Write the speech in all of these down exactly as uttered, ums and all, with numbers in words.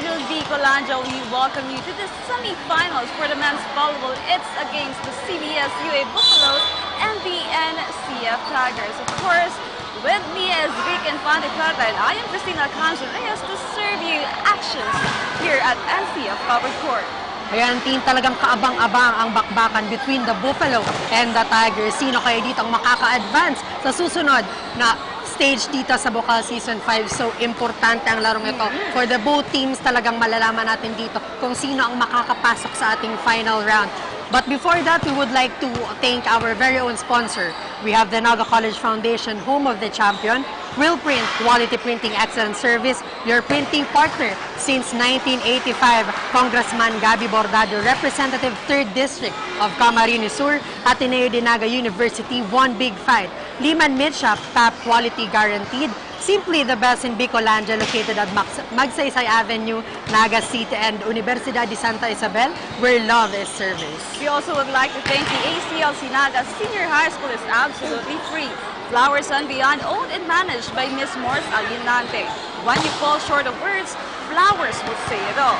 Bicolandia, we welcome you to the semifinals for the men's volleyball. It's against the C B S U A Buffaloes and the N C F Tigers. Of course, with me is Vic Infante Plata, and I am Christina Alcanzo Reyes to serve you actions here at N C F Covered Court. Ayan, team, talagang kaabang-abang ang bakbakan between the Buffalo and the Tigers. Sino kaya dito ang makaka-advance sa susunod na stage dito sa Bukal Season five? So, importante ang larong ito. Mm-hmm. For the both teams, talagang malalaman natin dito kung sino ang makakapasok sa ating final round. But before that, we would like to thank our very own sponsor. We have the Naga College Foundation, home of the champion, Will Print, quality printing, excellent service, your printing partner since nineteen eighty-five, Congressman Gabby Bordado, Representative third District of Camarines Sur, Ateneo de Naga University, One Big Fight, Liman Meat Shop, P A P quality guaranteed, Simply the Best in Bicolandia, located at Max-, Magsaysay Avenue, Naga City, and Universidad de Santa Isabel, where love is service. We also would like to thank the A C L C Naga Senior High School is absolutely free. Flowers and Beyond, owned and managed by Miss Morse Alienante. When you fall short of words, flowers will say it all.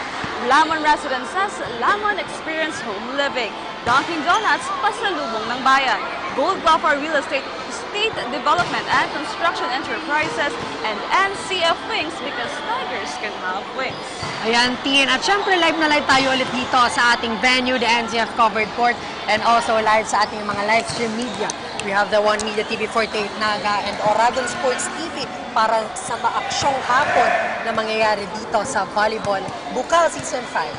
Lamon Residences, Lamon Experience Home Living. Dunkin' Donuts, pasalubong ng bayan. Gold Guapa Real Estate, Estate Development and Construction Enterprises, and N C F Wings, because tigers can have wings. Ayan, Tin. At syempre, live na live tayo ulit dito sa ating venue, the N C F Covered Court, and also live sa ating mga live stream media. We have the One Media, T V forty-eight Naga, and Oragon Sports T V para sa maaksyong hapon na mangyayari dito sa volleyball, Bukal Season five.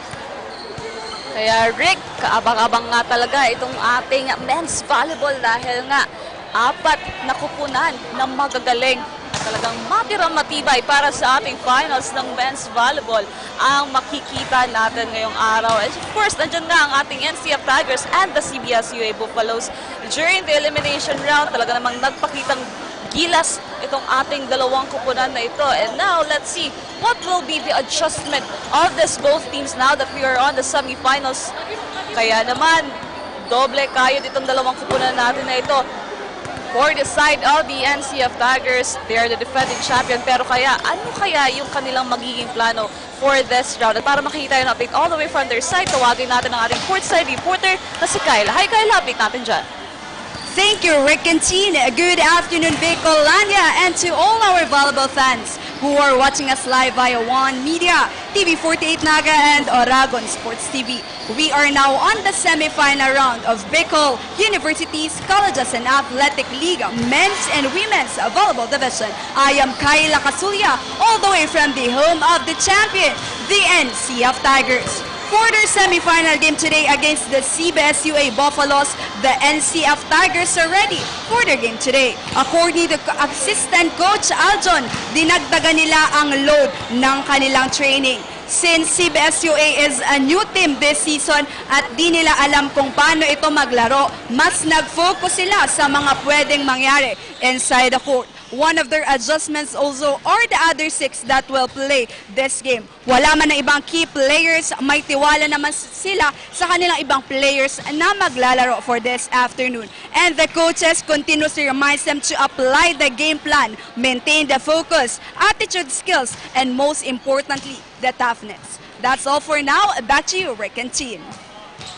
Kaya, Rick, kaabang-abang nga talaga itong ating men's volleyball dahil nga apat na kupunan na magagaling, talagang matirang matibay para sa ating finals ng men's volleyball ang makikita natin ngayong araw. And of course, nandyan nga ang ating N C F Tigers and the C B S U A Buffaloes. During the elimination round, talaga namang nagpakitang gilas itong ating dalawang kupunan na ito. And now, let's see what will be the adjustment of this both teams now that we are on the semifinals. Kaya naman, doble kayod itong dalawang kupunan natin na ito. For the side of the N C F Tigers, they are the defending champion. Pero kaya, ano kaya yung kanilang magiging plano for this round? At para makita yung update all the way from their side, tawagin natin ang ating courtside reporter na si Kyle. Hi Kyle, update natin dyan. Thank you, Rick and Chin. Good afternoon, Bicolandia, and to all our volleyball fans who are watching us live via One Media, T V forty-eight Naga, and Oragon Sports T V. We are now on the semifinal round of Bicol University's Colleges and Athletic League Men's and Women's Volleyball Division. I am Kyla Casulia, all the way from the home of the champion, the N C F Tigers. For their semifinal game today against the C B S U A Buffaloes, the N C F Tigers are ready for their game today. According to Assistant Coach Aljon, dinagdagan nila ang load ng kanilang training. Since C B S U A is a new team this season at di nila alam kung paano ito maglaro, mas nag-focus sila sa mga pwedeng mangyari inside the court. One of their adjustments also are the other six that will play this game. Wala man ang ibang key players, may tiwala naman sila sa kanilang ibang players na maglalaro for this afternoon. And the coaches continuously reminds them to apply the game plan, maintain the focus, attitude, skills, and most importantly, the toughness. That's all for now. Back to you, Rick and Chin.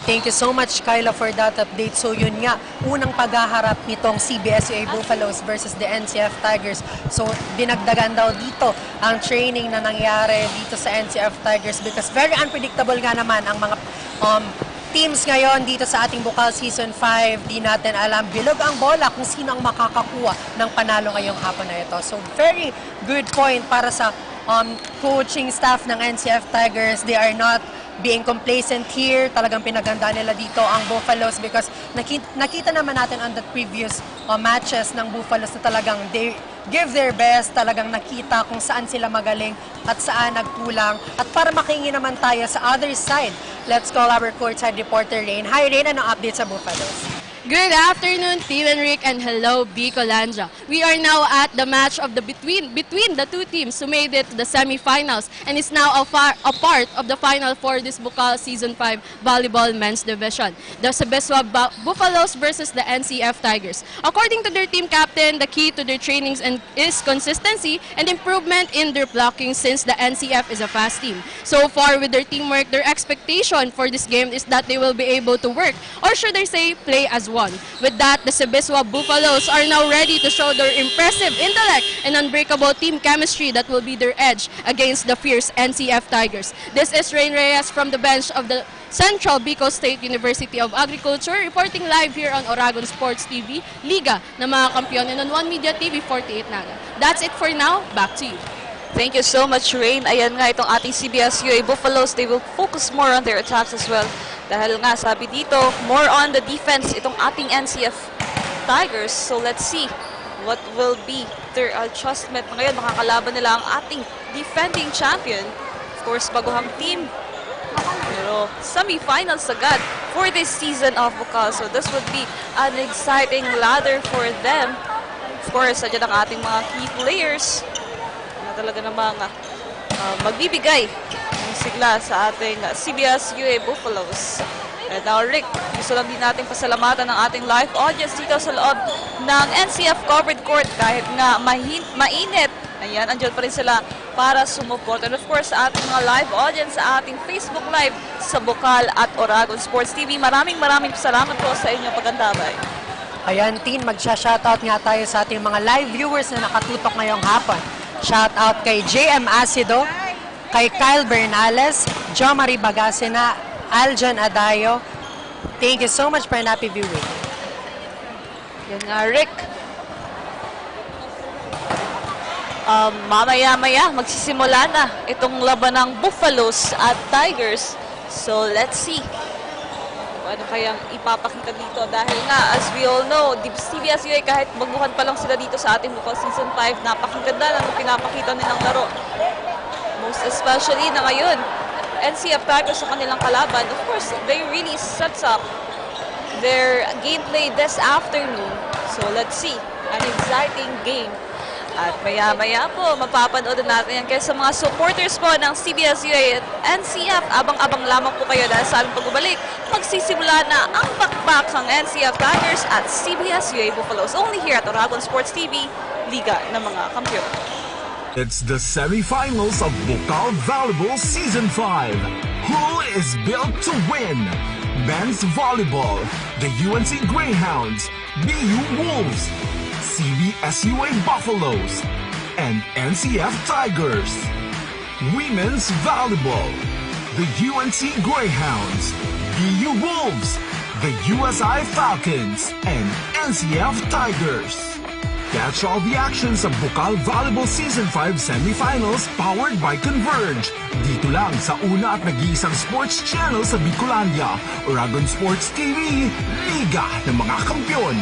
Thank you so much, Kyla, for that update. So, yun nga, unang paghaharap nitong C B S U A Buffaloes versus the N C F Tigers. So, dinagdagan daw dito ang training na nangyari dito sa N C F Tigers because very unpredictable nga naman ang mga, um, teams ngayon dito sa ating Bukal Season five. Di natin alam, bilog ang bola kung sino ang makakakuha ng panalo ngayong hapon na ito. So, very good point para sa, um, coaching staff ng N C F Tigers. They are not being complacent here. Talagang pinaganda nila dito ang Buffaloes because naki-, nakita naman natin on the previous, uh, matches ng Buffaloes na talagang they give their best. Talagang nakita kung saan sila magaling at saan nagkulang. At para makahingi naman tayo sa other side, let's call our courtside reporter, Rain. Hi, Rain. Anong update sa Buffaloes? Good afternoon, Team Enric, and hello, Bicolandia. We are now at the match of the between between the two teams who made it to the semifinals and is now a, far, a part of the final for this Bukal Season five Volleyball Men's Division. The Sebeswa Ba- Buffaloes versus the N C F Tigers. According to their team captain, the key to their trainings and is consistency and improvement in their blocking since the N C F is a fast team. So far with their teamwork, their expectation for this game is that they will be able to work, or should I say, play as one. With that, the Sebeswa Buffaloes are now ready to show their impressive intellect and unbreakable team chemistry that will be their edge against the fierce N C F Tigers. This is Rain Reyes from the bench of the Central Bicol State University of Agriculture, reporting live here on Oragon Sports T V, Liga ng mga Kampeon, and on One Media T V forty-eight Naga. That's it for now. Back to you. Thank you so much, Rain. Ayan nga, itong ating C B S U A Buffaloes, they will focus more on their attacks as well. Dahil nga, sabi dito, more on the defense itong ating N C F Tigers. So let's see what will be their adjustment. Ngayon, makakalaban nila ang ating defending champion. Of course, baguhang team. Pero semifinals agad for this season of Bukal. So this would be an exciting ladder for them. Of course, andyan ang ating mga key players na talaga namang ah, magbibigay ng sigla sa ating C B S U A Buffaloes. And now, Rick, gusto lang din natin pasalamatan ang ating live audience dito sa loob ng N C F covered court kahit nga mahin- mainit. Ayan, andyan pa rin sila para sumuport. And of course, sa ating mga live audience sa ating Facebook Live sa Bukal at Oragon Sports T V, maraming maraming salamat po sa inyong pag-antabay. Ayan, Tin, magsha-shoutout nga tayo sa ating mga live viewers na nakatutok ngayong hapon. Shoutout kay J M Acido, kay Kyle Bernales, Jo Marie Bagasina, Aljon Adayo. Thank you so much for an happy viewing. Yan nga, Rick. Um, mamaya-maya, magsisimula na itong laban ng Buffaloes at Tigers. So, let's see kung ano kayang ipapakita dito. Dahil nga, as we all know, di- C B S U A, kahit baguhan pa lang sila dito sa ating Bukal Season five, napakaganda na ng pinapakita nilang laro. Most especially na ngayon, N C F Tigers sa kanilang kalaban. Of course, they really sets up their gameplay this afternoon. So, let's see. An exciting game. At maya-maya po, mapapanood natin yan. Kaya sa mga supporters po ng C B S U A at N C F, abang-abang lamang po kayo dahil sa aming pagbabalik, magsisimula na ang bakbak ng N C F Tigers at C B S U A Buffaloes. Only here at Oragon Sports T V, Liga ng mga Kampiyon. It's the semifinals of Bukal Volleyball Season five. Who is built to win? Men's Volleyball, the U N C Greyhounds, B U Wolves, C B S U A Buffaloes, and N C F Tigers. Women's Volleyball, the U N C Greyhounds, B U Wolves, the U S I Falcons, and N C F Tigers. Catch all the action sa Bukal Volleyball Season five Semifinals, powered by Converge. Dito lang sa una at nag-iisang sports channel sa Bicolandia, Oragon Sports T V, Liga ng mga Kampiyon.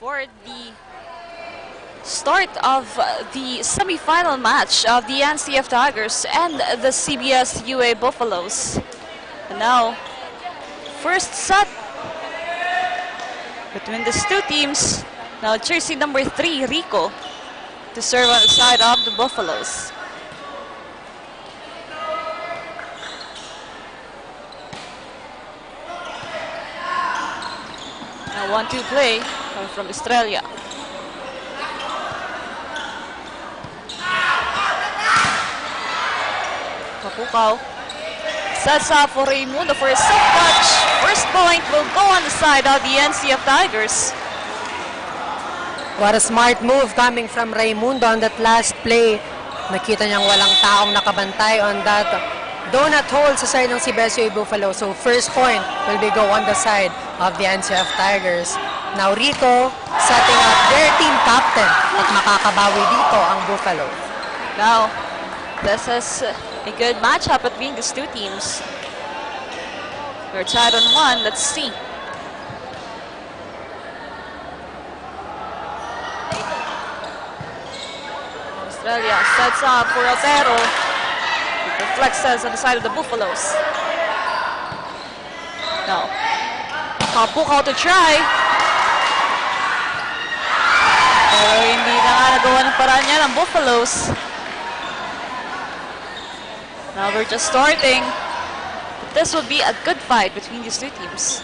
For the start of the semifinal match of the N C F Tigers and the C B S U A Buffaloes. And now, first set between these two teams. Now, jersey number three, Rico, to serve on the side of the Buffaloes. A one-two play coming from Estrella. Kapukaw. Sets up for Raymundo for a soft touch. First point will go on the side of the N C F Tigers. What a smart move coming from Raymundo on that last play. Nakita niyang walang taong nakabantay on that donut hole sa side ng C B S U A Buffalo. So first point will be go on the side of the N C F Tigers. Now Rico setting up their team captain at makakabawi dito ang Buffalo. Now, this is a good matchup between these two teams. We're tied on one. Let's see. Estrella sets up for Otero. It reflects on the side of the Buffaloes. Now, Kapukaw to try. Pero hindi na nga nagawa ng paraan yan ang Buffaloes. Now we're just starting. This would be a good fight between these two teams.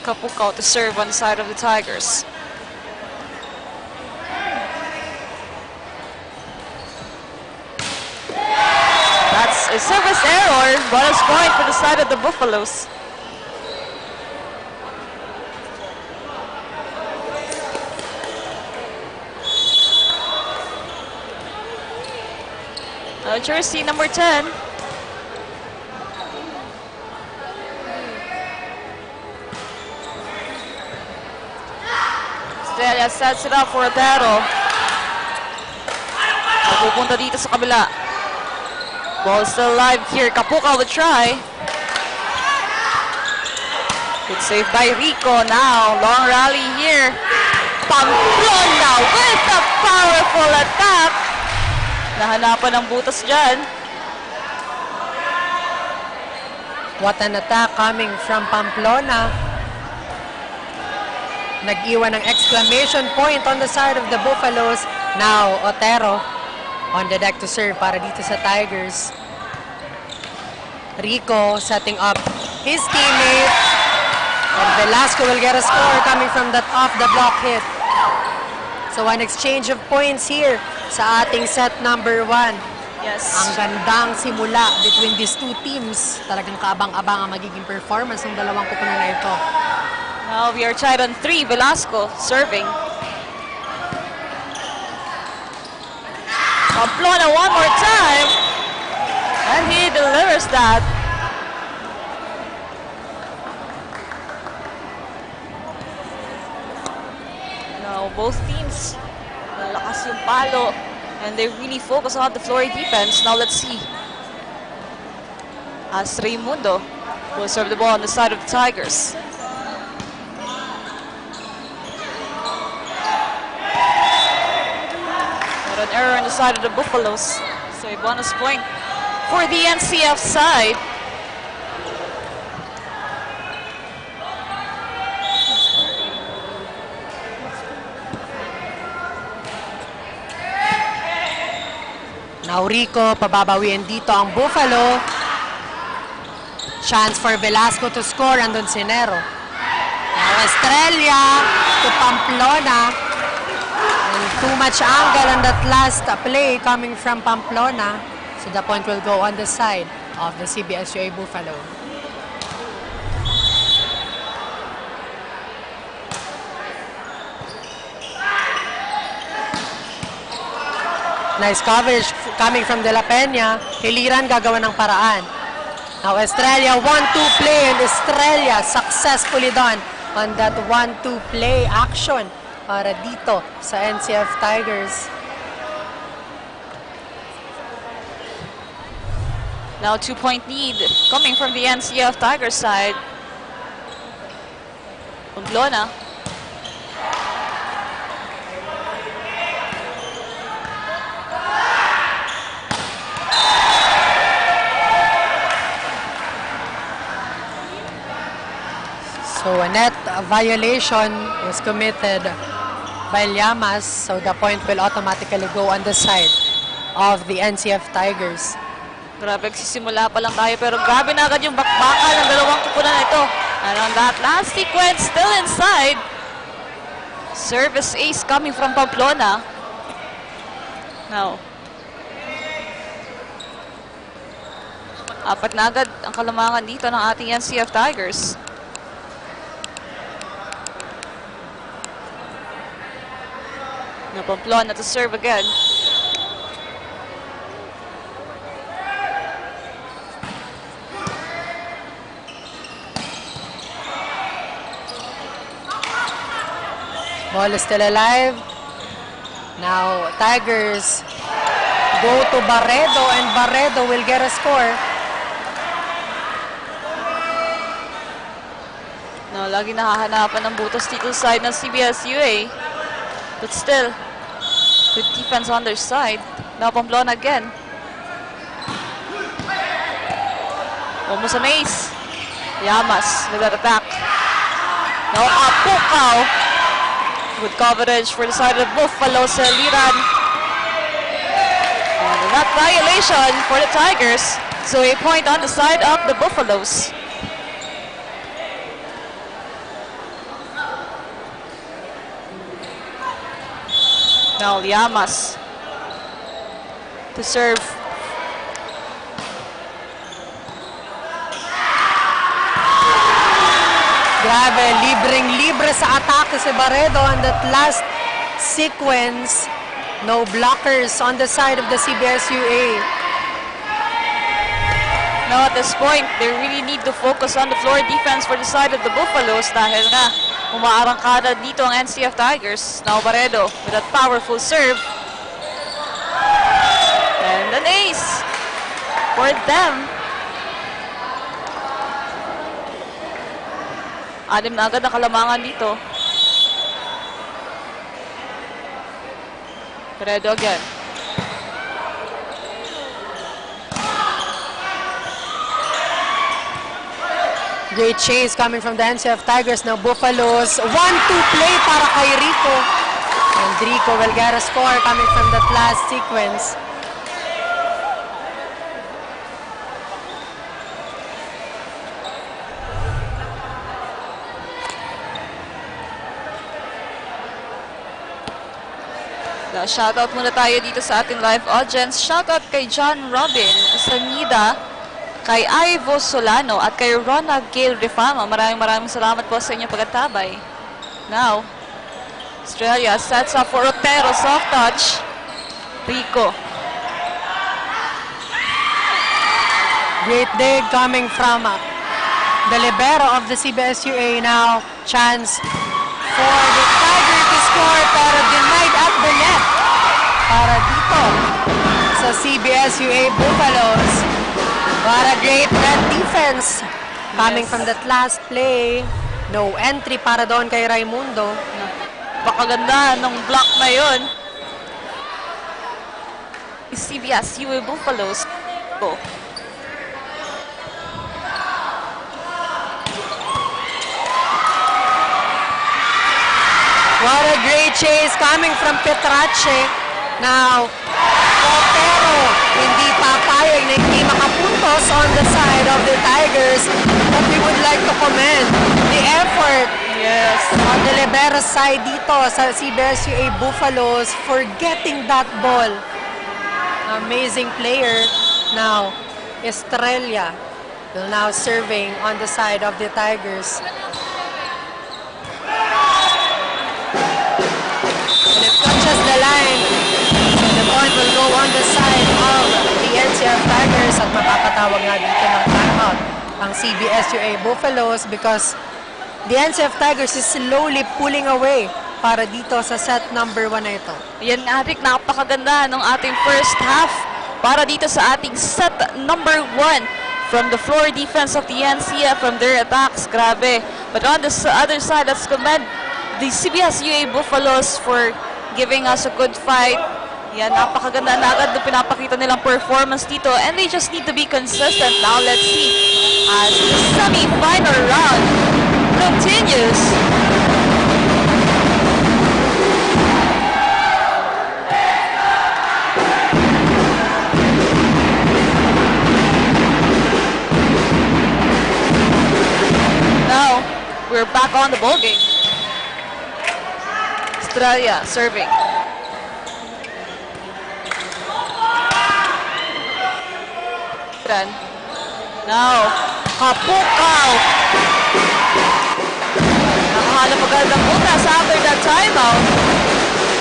Kapukaw to serve on the side of the Tigers. That's a service error. Bonus point for the side of the Buffaloes. Uh, jersey number ten. Estrella sets it up for Otero. Napupunta dito sa kabila. Ball still alive here. Kapukaw will try. Good save by Rico. Now, long rally here. Pamplona with a powerful attack. Nahanapan ng butas dyan. What an attack coming from Pamplona. Nag-iwan ng exclamation point on the side of the Buffaloes. Now, Otero on the deck to serve para dito sa Tigers. Rico setting up his teammate. And Velasco will get a score coming from that off-the-block hit. So an exchange of points here sa ating set number one. Yes. Ang gandang simula between these two teams. Talagang kaabang-abang ang magiging performance ng dalawang koponan na ito. Now we are tied on three. Velasco serving. Pamplona one more time. And he delivers that. Now, both teams, malakas yung palo. And they really focus on the floor defense. Now, let's see. As Raymundo will serve the ball on the side of the Tigers. But an error on the side of the Buffaloes. So a bonus point for the N C F side. Now Rico, pababawiin dito ang Buffalo. Chance for Velasco to score, andun si Nero. Now Estrella to Pamplona. And too much angle on that last play coming from Pamplona. So the point will go on the side of the C B S U A Buffalo. Nice coverage coming from De La Peña. Hiliran gagawa ng paraan. Now Estrella, one two play, and Estrella successfully done on that one two play action para dito sa N C F Tigers. Now two-point lead coming from the N C F Tigers side. Pamplona. So, a net violation was committed by Llamas, so the point will automatically go on the side of the N C F Tigers. Grabe, nagsisimula pa lang tayo, pero grabe na agad yung bakbakan ng dalawang kupunan na ito. And on that last sequence, still inside. Service ace coming from Pamplona. Now, apat na agad ang kalamangan dito ng ating N C F Tigers. Now, Pamplona to serve again. Ball is still alive. Now, Tigers go to Barredo, and Barredo will get a score. Now, lagi nahahanapan ng butas dito sa side ng C B S U A. But still, good defense on their side. Now, Pamplona again. Almost an ace. Llamas with that attack. Now, Apukaw. Good coverage for the side of Buffalo sa Liran. And that violation for the Tigers. So, a point on the side of the Buffaloes. Now, Llamas to serve. Grabe, libreng-libre sa atake si Barredo on that last sequence. No blockers on the side of the C B S U A. Now, at this point, they really need to focus on the floor defense for the side of the Buffaloes dahil nga umaarangkada dito ang N C F Tigers. Now, Barredo with that powerful serve. And an ace for them. Anim na agad ang kalamangan dito. Barredo again. Great chase coming from the N C F Tigers. Now, Buffaloes. One two play para kay Rico. And Rico will get a score coming from that last sequence. So, shoutout muna tayo dito sa ating live audience. Shoutout kay John Robin Sanida, kay Ivo Solano, at kay Rona Gail Refama. Maraming, maraming salamat po sa inyong pagkatabay. Now, Estrella sets up for Otero. Soft touch. Rico. Great dig coming from, uh, the libero of the C B S U A. Now, chance for the Tiger to score, pero denied at the net para dito sa C B S U A Buffaloes. What a great net defense coming Yes. from that last play. No entry para doon kay Raimundo. Napakaganda nung block na yon. C B S U A Buffaloes. Go. What a great chase coming from Petrache. Now, Otero, hindi papayag na hindi makapuntos on the side of the Tigers. But we would like to commend the effort Yes. on the libero side dito sa C B S U A Buffaloes for getting that ball. Amazing player. Now, Estrella will now serving on the side of the Tigers. And it touches the line. So the point will go on the side of the N C F Tigers at makakatawag nga dito ng timeout ang C B S U A Buffaloes because the N C F Tigers is slowly pulling away para dito sa set number one na ito. Yan nga, Rick, napakaganda ng ating first half para dito sa ating set number one. from the floor defense of the N C F, from their attacks, grabe. But on the s- other side, let's commend the C B S U A Buffaloes for giving us a good fight. Yan, napakaganda na agad ng pinapakita nilang performance dito. And they just need to be consistent. Now, let's see as the semifinal round continues. Now, we're back on the ball game. Estrella serving. Now, Kapukaw. Nakahanap agad ng butas after that timeout.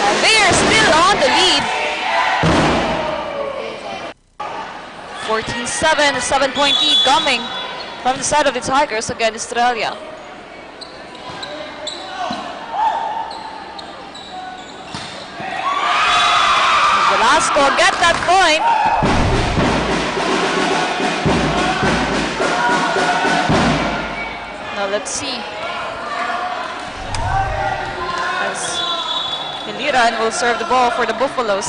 And they are still on the lead. Fourteen seven, a seven-point lead coming from the side of the Tigers against Estrella. Velasco get that point. Now let's see. As Hiliran will serve the ball for the Buffaloes.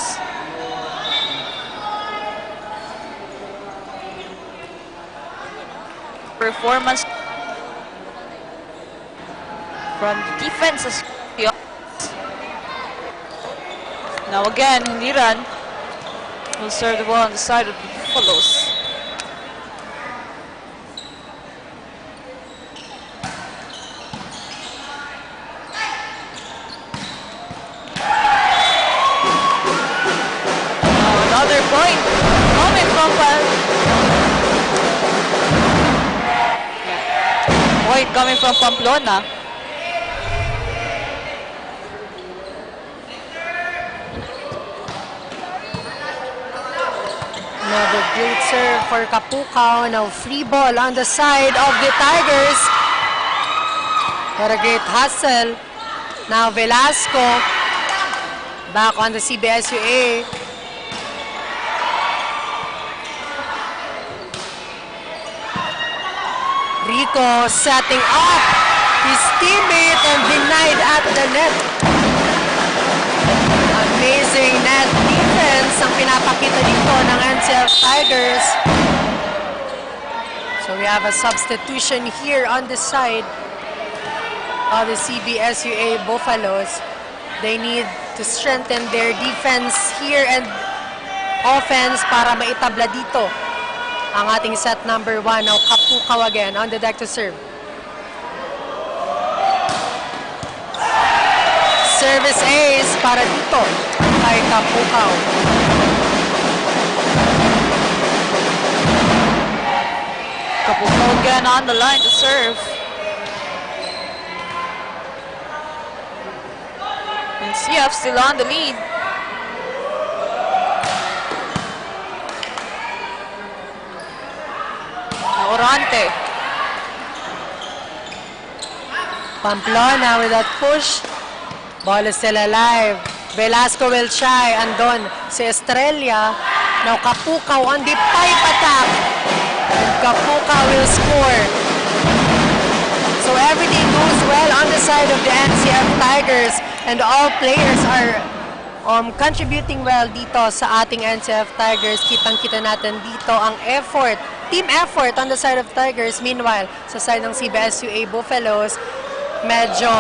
Performance from the defense as now again, Hiliran will serve the ball on the side of the Buffaloes. Another point coming from Pal- point coming from Pamplona. Another great serve for Kapukaw. Now free ball on the side of the Tigers. What a great hustle. Now Velasco. Back on the C B S U A. Rico setting up his teammate and denied at the net. Amazing net defense ang pinapakita dito ng N C F Tigers. So we have a substitution here on the side of the C B S U A Buffaloes. They need to strengthen their defense here and offense para maitabla dito ang ating set number one. Now, Kapukaw again on the deck to serve. Service ace para dito kay Kapukaw. Kapukaw again on the line to serve. And C F still on the lead. Orante. Pamplona with that push. Ball is still alive. Velasco will try. Andon si Estrella. Now Kapukaw on the pipe attack. And Kapukaw will score. So everything goes well on the side of the N C F Tigers. And all players are um, contributing well dito sa ating N C F Tigers. Kitang-kita natin dito ang effort, team effort on the side of Tigers. Meanwhile, sa side ng C B S U A Buffaloes, medyo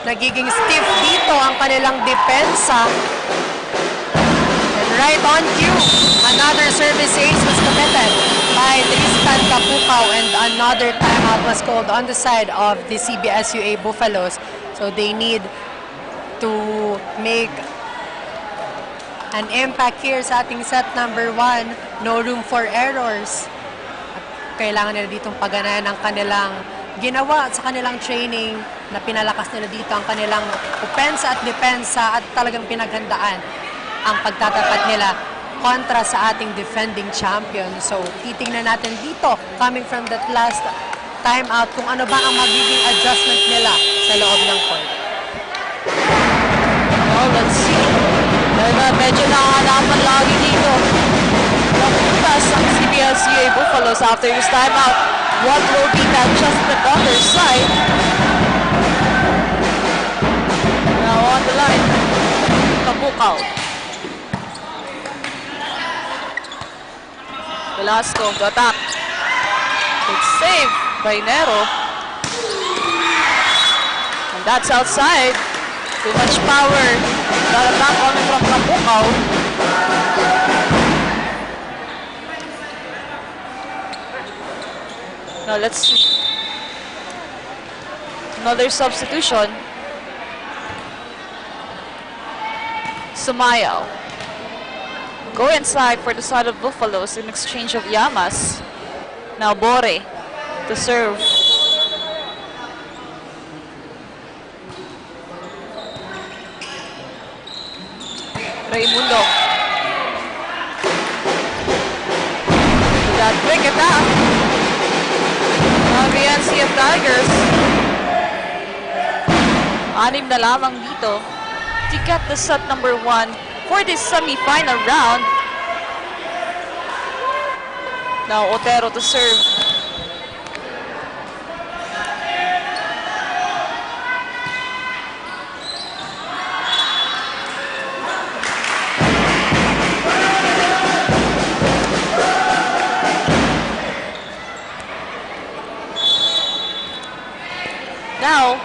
nagiging stiff dito ang kanilang depensa. And right on cue, another service ace was committed by Tristan Kapukaw and another timeout was called on the side of the C B S U A Buffaloes. So they need to make an impact here sa ating set number one. No room for errors. At kailangan nila ditong paganayan ang kanilang ginawa sa kanilang training na pinalakas nila dito ang kanilang opensa at depensa at talagang pinaghandaan ang pagtatapat nila kontra sa ating defending champion. So, titingnan natin dito, coming from that last time out, kung ano ba ang magiging adjustment nila sa loob ng court. Well, let's see. Dahil ba, medyo nahahanapan lagi dito. Nabutas ang C B L C A Buffaloes after this timeout. What will be the adjustment on their side? Now on the line, Kapukaw. Velasco, to attack. It's saved by Nero. And that's outside. Too much power. That attack coming from Kapukaw. Now let's see. Another substitution. Sumayaw. Go inside for the side of Buffaloes in exchange of Yamas. Now Bore to serve. Raymundo. That quick attack. Ang N C F Tigers. Anim na lamang dito to get the set number one for this semifinal round. Now Otero to serve. Now,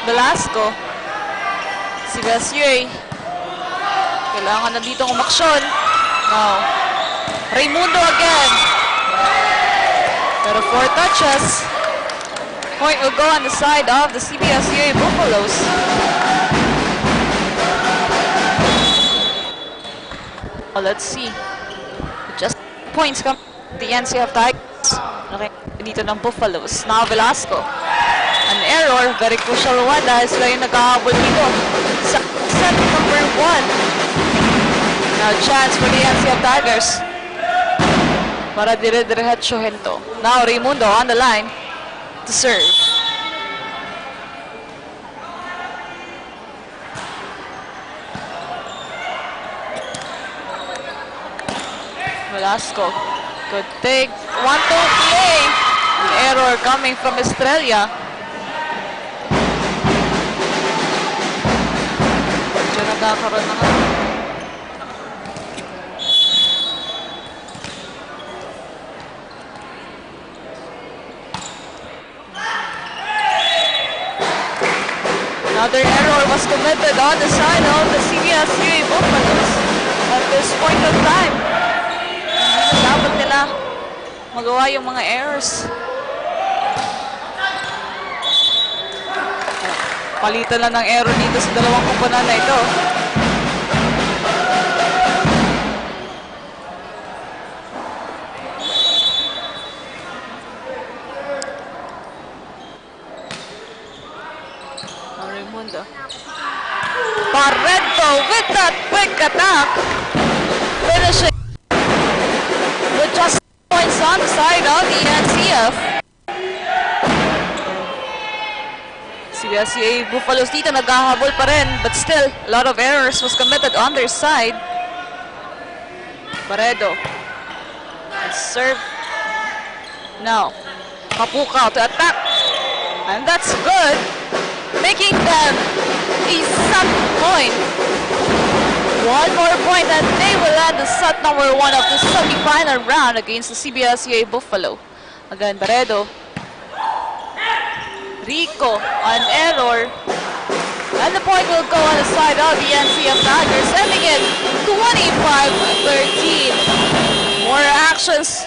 Velasco. Si Velasco. Kailangan na ditong umaksyon. Now, Raymundo again. Pero four touches. Point will go on the side of the C B S U A Buffaloes. Oh, let's see. Just points come the N C F Tigers. Okay, dito ng Buffaloes. Now Velasco. An error, very crucial one dahil sila yung naghahabol dito sa set number one. Now chance for the N C F Tigers para dire-diretsohin to. Now Raymundo on the line to serve. Velasco could take one, two play. An error coming from Estrella. Medyo nagkakaroon na nga. Another error was committed on the side of the C B S U A Buffaloes at this point of time. Hindi na dapat nila magawa yung mga errors. Palitan lang ng error dito sa dalawang koponan na ito. Raymundo. Barreto with that quick attack. Finishing with just points on the side of the N C F. C B S U A Buffaloes dito naghahabol pa rin, but still, a lot of errors was committed on their side. Barreto. Serve. Now, Kapukaw to attack. And that's good. Making them a set point. One more point and they will end the set number one of the semifinal round against the C B S U A Buffalo. Again, Barreto. Rico, an error. And the point will go on the side of the N C F Tigers, ending it twenty-five thirteen. More actions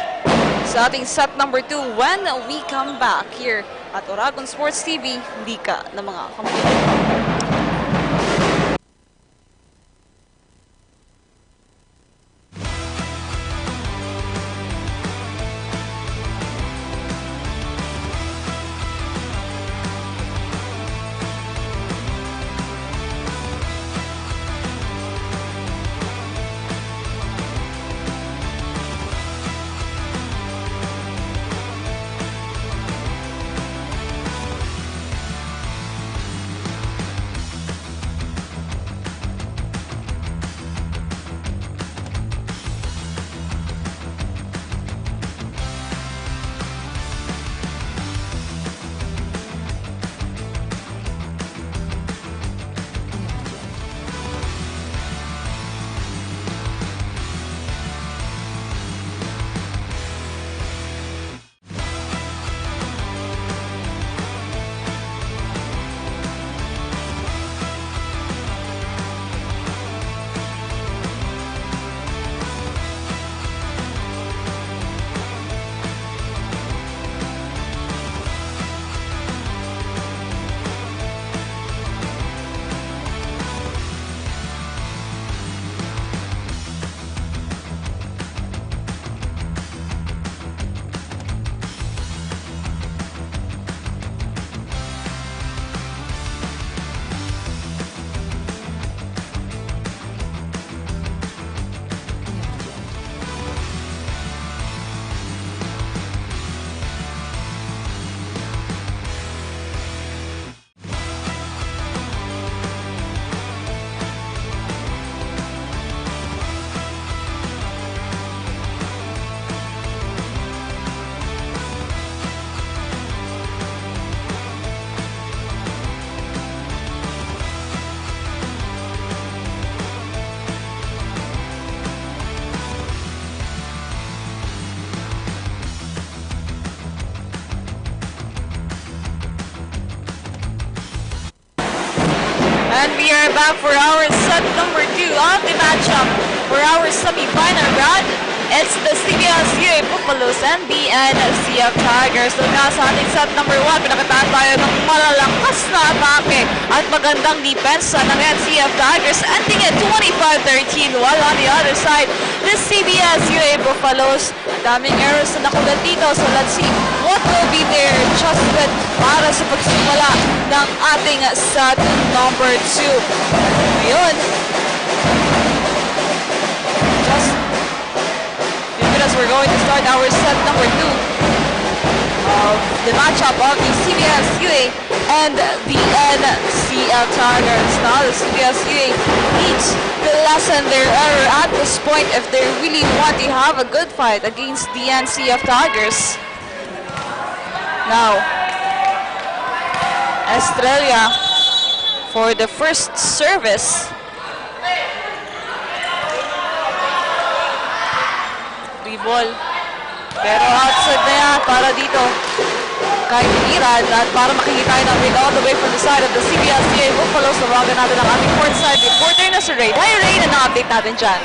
sa ating set number two when we come back here at Oragon Sports T V, Lika ng mga Kampiyon. And we are back for our set number two of the matchup for our semi-final round. It's the C B S U A Buffaloes and the N C F Tigers. So, nasa ating set number one, pinakitaan tayo ng malalakas na atake at magandang depensa ng N C F Tigers, ending at twenty-five thirteen. While on the other side, the C B S U A Buffaloes, ang daming errors na nakulat dito. So let's see what will be their adjustment para sa pagsimula ng ating set number two. Ngayon, just few minutes, we're going to start our set number two of the matchup of the C B S U A and the N C F Tigers. Now, the C B S U A needs to lessen their error at this point if they really want to have a good fight against the N C F Tigers. Now, Estrella for the first service. Free ball. Pero outside na yan para dito kay Iran. At para makikita tayo ng read all the way from the side of the C B S U A Buffaloes, tawagan natin ang ating courtside reporter na si Rain. Hi, Rain! Ano update natin dyan?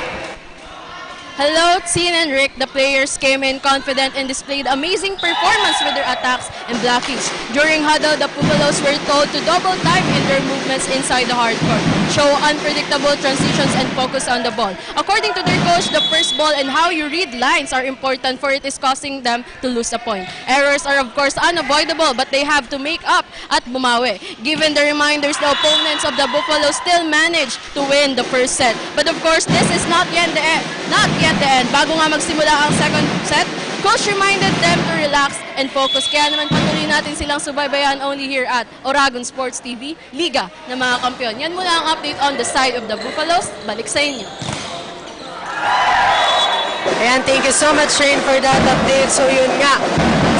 Hello, Chin and Rick. The players came in confident and displayed amazing performance with their attacks and blockings. During huddle, the Buffaloes were told to double time in their movements inside the hard court, show unpredictable transitions, and focus on the ball. According to their coach, the first ball and how you read lines are important, for it is causing them to lose a point. Errors are, of course, unavoidable, but they have to make up at bumawi. Given the reminders, the opponents of the Buffalo still managed to win the first set. But of course, this is not yet the end. Not yet the end. Bago nga magsimula ang second set, coach reminded them to relax and focus. Kaya naman, patuloy natin silang subaybayan only here at Oragon Sports T V, Liga ng mga Kampiyon. Yan muna ang update on the side of the Buffaloes. Balik sa inyo. Ayan, thank you so much, Rain, for that update. So, yun nga,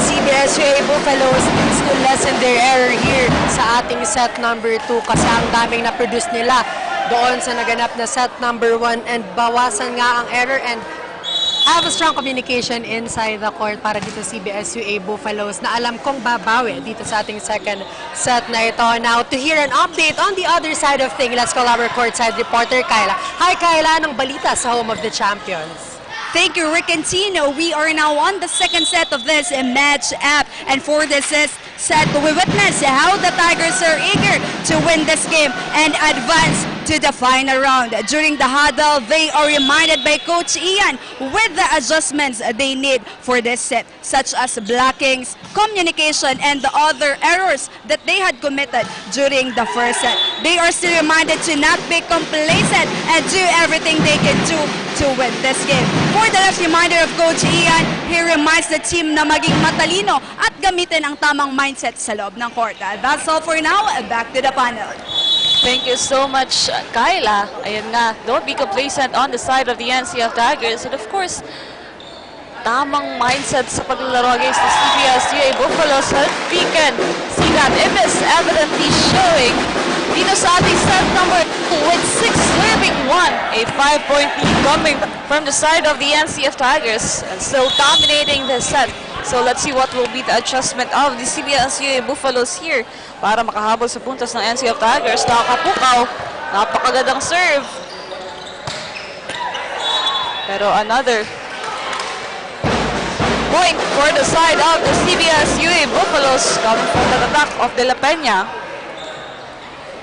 C B S U A Buffaloes needs to lessen their error here sa ating set number two kasi ang daming na-produce nila doon sa naganap na set number one and bawasan nga ang error and have a strong communication inside the court para dito sa C B S U A Buffaloes na alam kong babawi dito sa ating second set na ito. Now, to hear an update on the other side of things, let's call our courtside reporter, Kyla. Hi, Kyla! Anong balita sa Home of the Champions? Thank you, Rick and Tino. We are now on the second set of this match up. And for this set, we witness how the Tigers are eager to win this game and advance to the final round. During the huddle, they are reminded by Coach Ian with the adjustments they need for this set, such as blockings, communication, and the other errors that they had committed during the first set. They are still reminded to not be complacent and do everything they can do to win this game. For the last reminder of Coach Ian, he reminds the team na maging matalino at gamitin ang tamang mindset sa loob ng court. That's all for now. Back to the panel. Thank you so much, Kyla. Ayan nga, don't be complacent on the side of the N C F Tigers. And of course, tamang mindset sa paglalaro against the C B S U A Buffaloes. And we can see that it is evidently showing dito sa ating set number two with six serving one. A five-point lead coming from the side of the N C F Tigers and still dominating the set. So let's see what will be the adjustment of the C B S U A Buffaloes here para makahabol sa puntos ng N C F Tigers. Nakapukaw, napakagandang serve. Pero another point for the side of the C B S U A Buffaloes coming from the attack of De La Peña.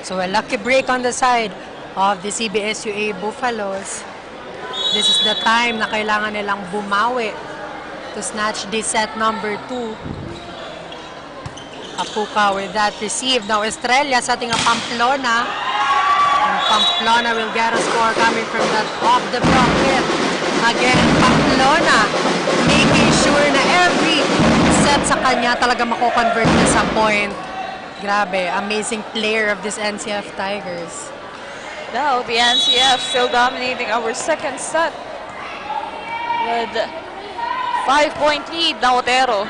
So a lucky break on the side of the C B S U A Buffaloes. This is the time na kailangan nilang bumawi to snatch the set number two. Apuka with that receive. Now Estrella setting up Pamplona. And Pamplona will get a score coming from that off the block hit. Again, Pamplona making sure na every set sa kanya talaga mako-convert niya sa point. Grabe, amazing player of this N C F Tigers. Now, the N C F still dominating our second set with five-point lead na Otero.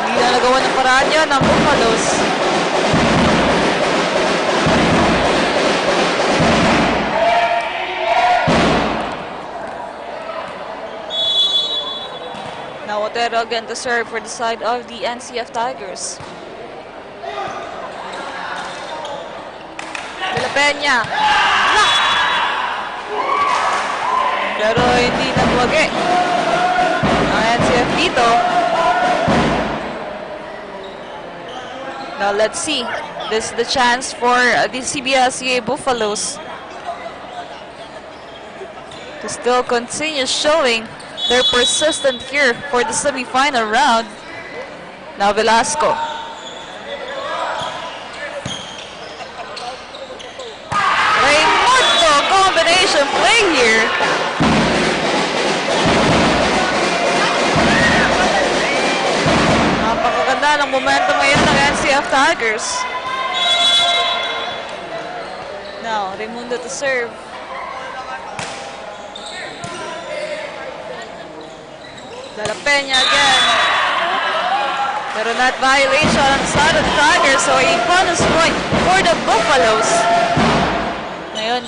Hindi na nagawa ng paraan yun ng Buffaloes. Now, Otero again to serve for the side of the N C F Tigers. De La Peña. Block! Pero hindi nagwagi ang N C F dito. Now, let's see. This is the chance for, uh, the C B S U A Buffaloes to still continue showing their persistence here for the semifinal round. Now, Velasco. Raymundo, combination play here. Napakaganda ng momentum ngayon ng N C F Tigers. Now, Raymundo to serve. De La Peña again. Pero net violation on the side of the Tigers, so a bonus point for the Buffaloes. Ngayon,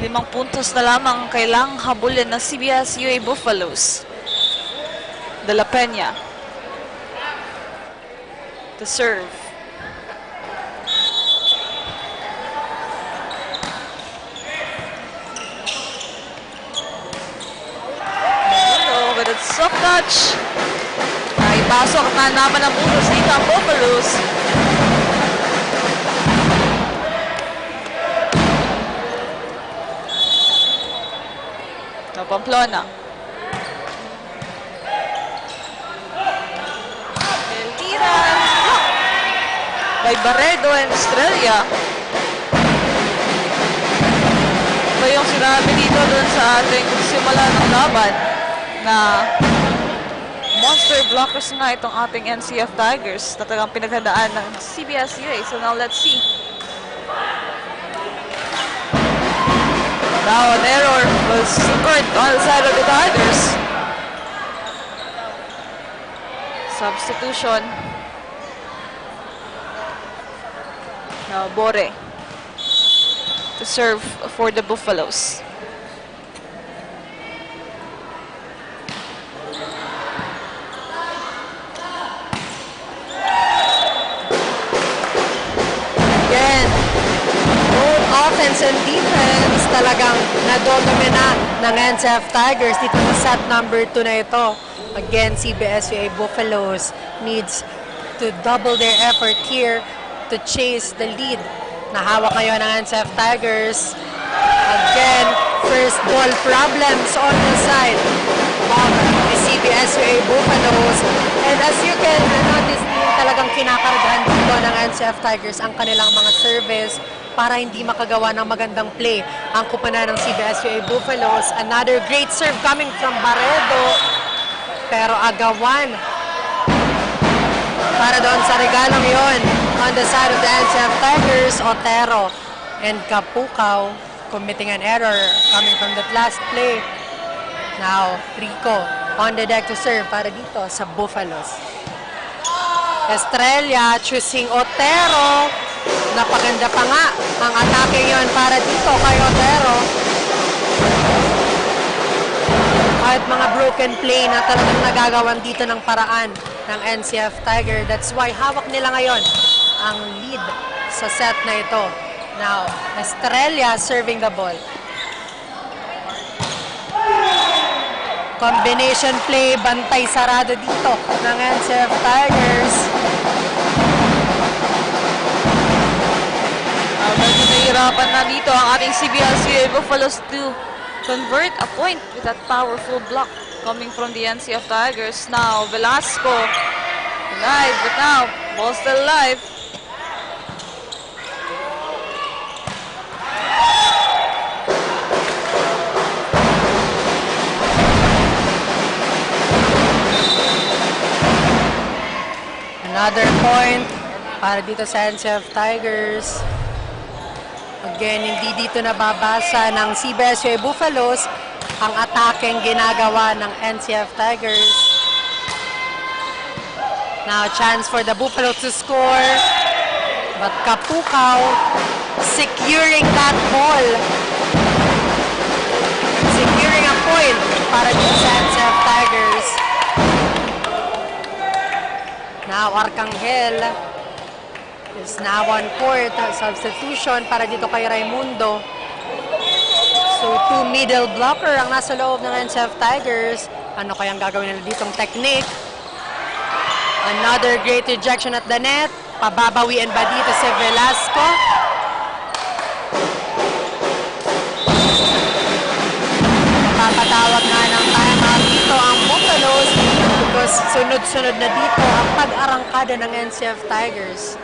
limang puntos na lamang ang kailangang habulin ng C B S U A Buffaloes. De La Peña to serve. With a soft touch. Naipasok na naman ang Buffaloes dito, ang Buffaloes. Now, Pamplona. El tira. By Barredo and Estrella. Ito yung sinabi dito dun sa ating simula ng laban na monster blockers nga itong ating N C F Tigers na talagang pinaghandaan ng C B S U A. So now let's see. Now an error was occurred on the side of the Tigers. Substitution. Now Bore to serve for the Buffaloes. Again, both offense and defense talagang nadodomina ng N C F Tigers dito sa set number two na ito. Again, C B S U A Buffaloes needs to double their effort here to chase the lead na hawak ngayon ng N C F Tigers. Again, first ball problems on the side of the C B S U A Buffaloes. And as you can notice, talagang kinakargahan dito ng N C F Tigers ang kanilang mga service para hindi makagawa ng magandang play ang kupunan ng C B S U A Buffaloes. Another great serve coming from Barredo. Pero agawan para doon sa regalong yon. On the side of the N C F Tigers, Otero and Kapukaw committing an error coming from that last play. Now, Rico on the deck to serve para dito sa Buffaloes. Estrella choosing Otero. Napaganda pa nga ang atake yon para dito kay Otero. Kahit mga broken play na talagang nagagawan dito ng paraan ng N C F Tiger. That's why hawak nila ngayon ang lead sa set na ito. Now, Estrella serving the ball. Combination play, bantay sarado dito ng N C F Tigers. Ah, medyo nahihirapan na dito ang ating C B S U A Buffaloes to convert a point with that powerful block coming from the N C F Tigers. Now, Velasco. Denied, but now, ball still alive. Another point para dito sa N C F Tigers. Again, hindi dito nababasa ng C B S U A Buffaloes ang atakeng ginagawa ng N C F Tigers. Now, chance for the Buffalo to score. But Kapukaw securing that ball. Securing a point para dito sa N C F Tigers. Now, Arcangel is now on court. Substitution para dito kay Raimundo. So, two middle blocker ang nasa loob ng N C F Tigers. Ano kayang gagawin nila ditong technique? Another great rejection at the net. Pababawian ba dito si Velasco? Papatawag nga ng timeout dito ang Buffaloes because sunod-sunod na dito ang pag-arangkada ng N C F Tigers.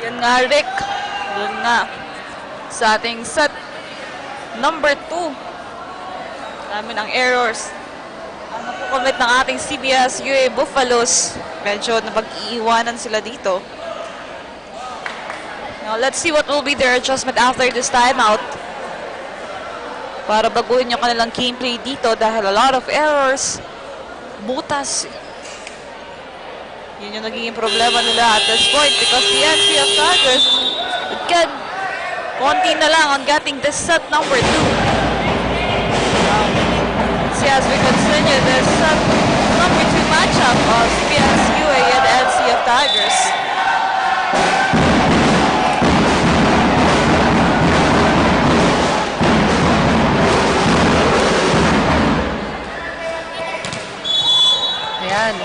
Yan nga, Rick. Doon nga sa ating set number two. Dami ng errors ang nakukomit ng ating C B S U A Buffaloes. Medyo napag-iiwanan sila dito. Now, let's see what will be their adjustment after this timeout. Para baguhin yung kanilang gameplay dito dahil a lot of errors. Butas. Yun yung nagiging problema nila at this point because the N C F Tigers, again, konti na lang on getting this set number two. See, as we continue this set number two matchup of C B S U A and N C F Tigers. Ayan.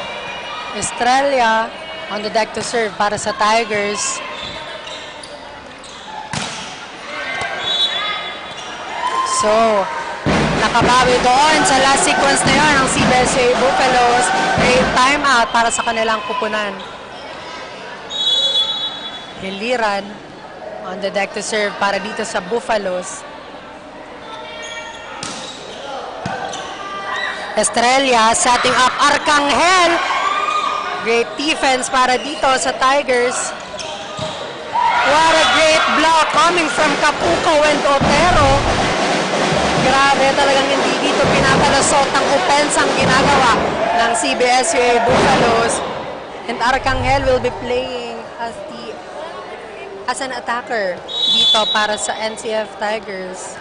Estrella on the deck to serve para sa Tigers. So, nakabawi doon sa last sequence na yun ang C B S U A Buffaloes. May timeout para sa kanilang kupunan. Hiliran on the deck to serve para dito sa Buffaloes. Estrella setting up Arcangel. Great defense para dito sa Tigers. What a great block coming from Kapukaw and Otero. Grabe, talagang hindi dito pinapalaso ang opensang ginagawa ng C B S U A Buffaloes. And Arcangel will be playing as the, as an attacker dito para sa N C F Tigers.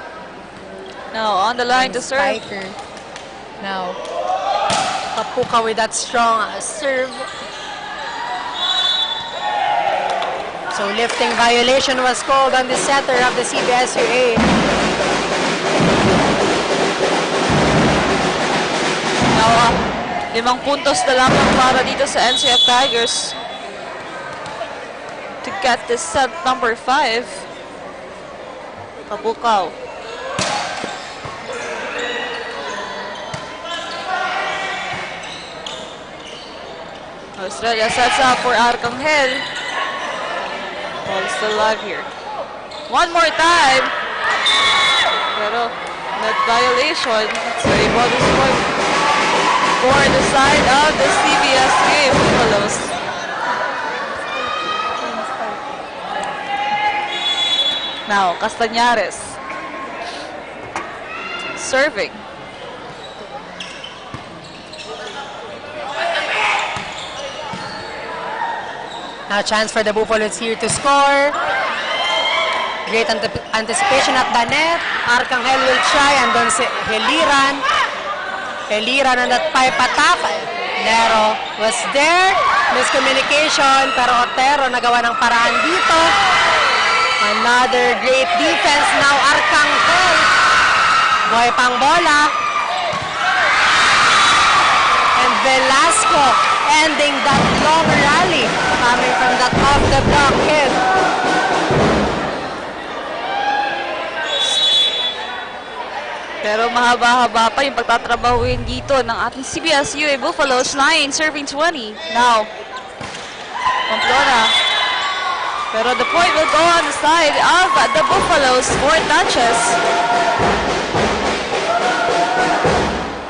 Now, on the line to serve. Spiker. Now, Kapukaw with that strong, uh, serve. So, lifting violation was called on the setter of the C B S U A. Now, uh, limang puntos na lamang para dito sa N C F Tigers to get this set number five. Kapukaw. Estrella sets up for Arcangel. Ball still alive here. One more time. Pero net violation. So a bonus point for the side of the C B S U A Buffaloes. Now, Castañares. Serving. Now, chance for the Buffaloes here to score. Great antip-, anticipation at the net. Arcangel will try, andon si Heliran. Heliran on that pipe attack. Nero was there. Miscommunication, pero Otero nagawa ng paraan dito. Another great defense. Now, Arcangel. Buhay pang bola. And Velasco ending that long rally coming from that off the block hit. Pero mahaba-haba pa yung pagtatrabahuhin dito ng ating C B S U A Buffaloes. Nine serving twenty. Now, Pamplona. Pero the point will go on the side of the Buffaloes. Four touches.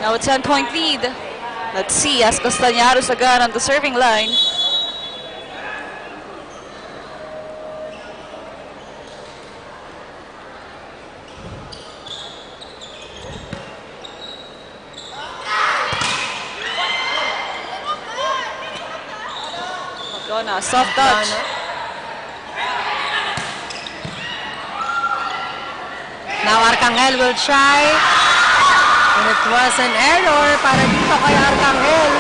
Now a ten-point lead. Let's see as Castañares again on the serving line. Pamplona, soft touch. Now Arcangel will try. And it was an error para dito kay Arcangel.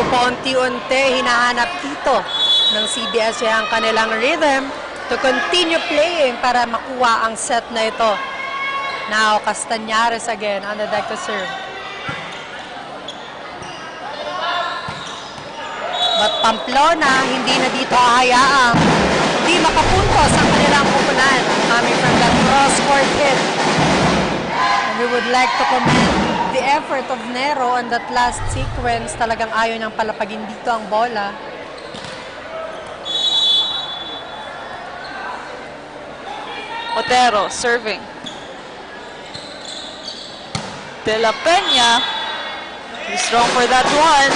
Paunti-unti, hinahanap dito ng C B S ang kanilang rhythm to continue playing para makuha ang set na ito. Now, Castañares again on the deck to serve. But Pamplona, hindi na dito hahayaang hindi makapuntos ang kanilang kupunan coming from that cross-court hit. And we would like to commend the effort of Nero on that last sequence. Talagang ayaw niyang palapagin dito ang bola. Otero serving. De La Peña, he's strong for that one.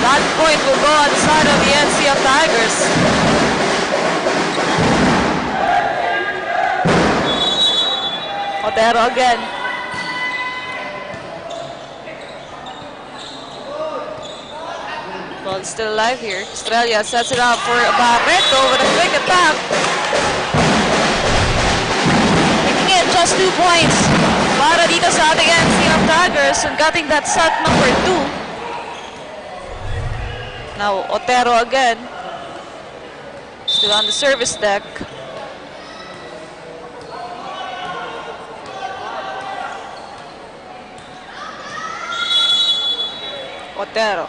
That point will go on the side of the N C F Tigers. Otero again. Ball still alive here. Estrella sets it up for Barreto with a quick attack. Making it just two points para dito sa ating N C F Tigers and getting that set number two. Now, Otero again. Still on the service deck. Otero.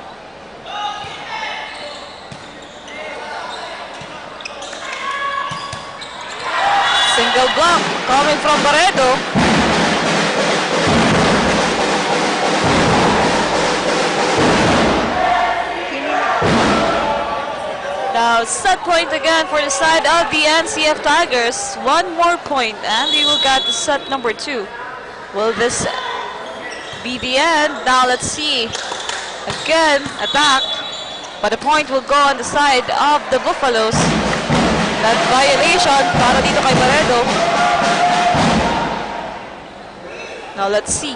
Single block coming from Barreto. Now, set point again for the side of the N C F Tigers. One more point, and we will get the set number two. Will this be the end? Now, let's see. Again, attack. But the point will go on the side of the Buffaloes. That violation para dito kay Barreto. Now, let's see.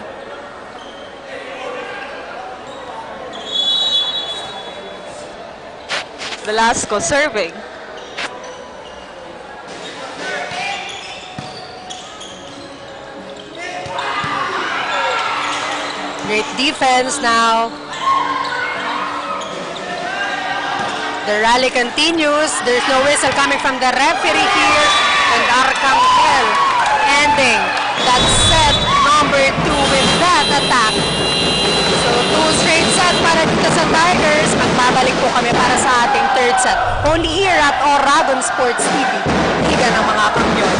Velasco serving. Great defense now. The rally continues. There's no whistle coming from the referee here. And Arcangel ending that set number two with that attack. So, two straight set para dito sa Tigers. Magbabalik po kami para sa ating third set. Only here at Oragon Sports T V. Liga ng mga Kampiyon.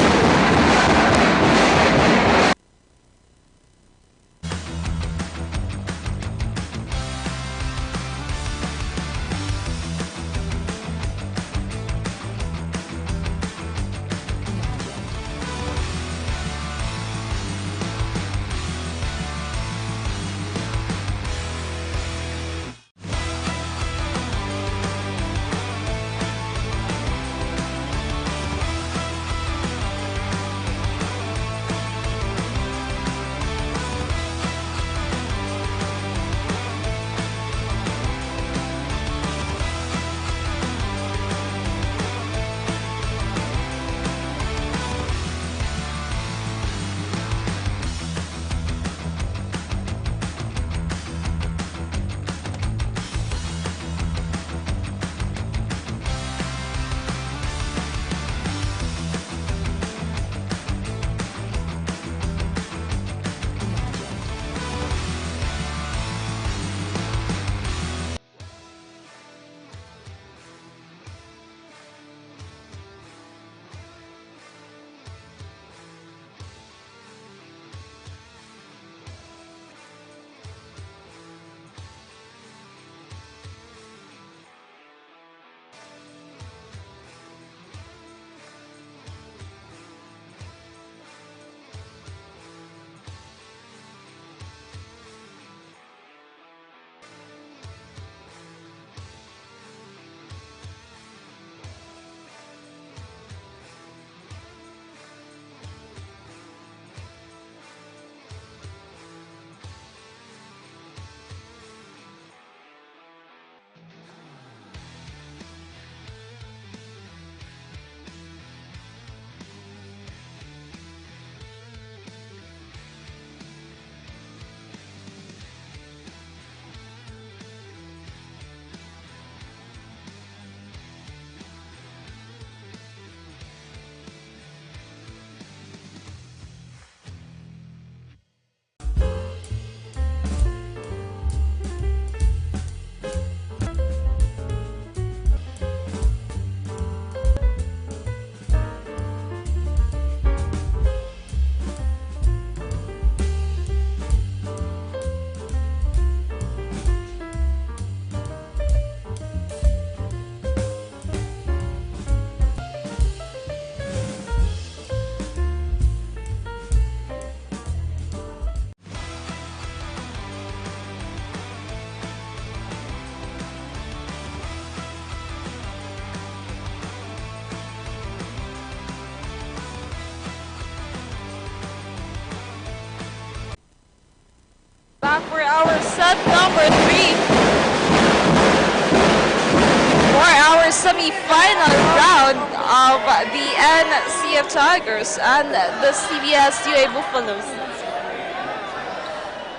Semi-final round of the N C F Tigers and the C B S U A Buffaloes.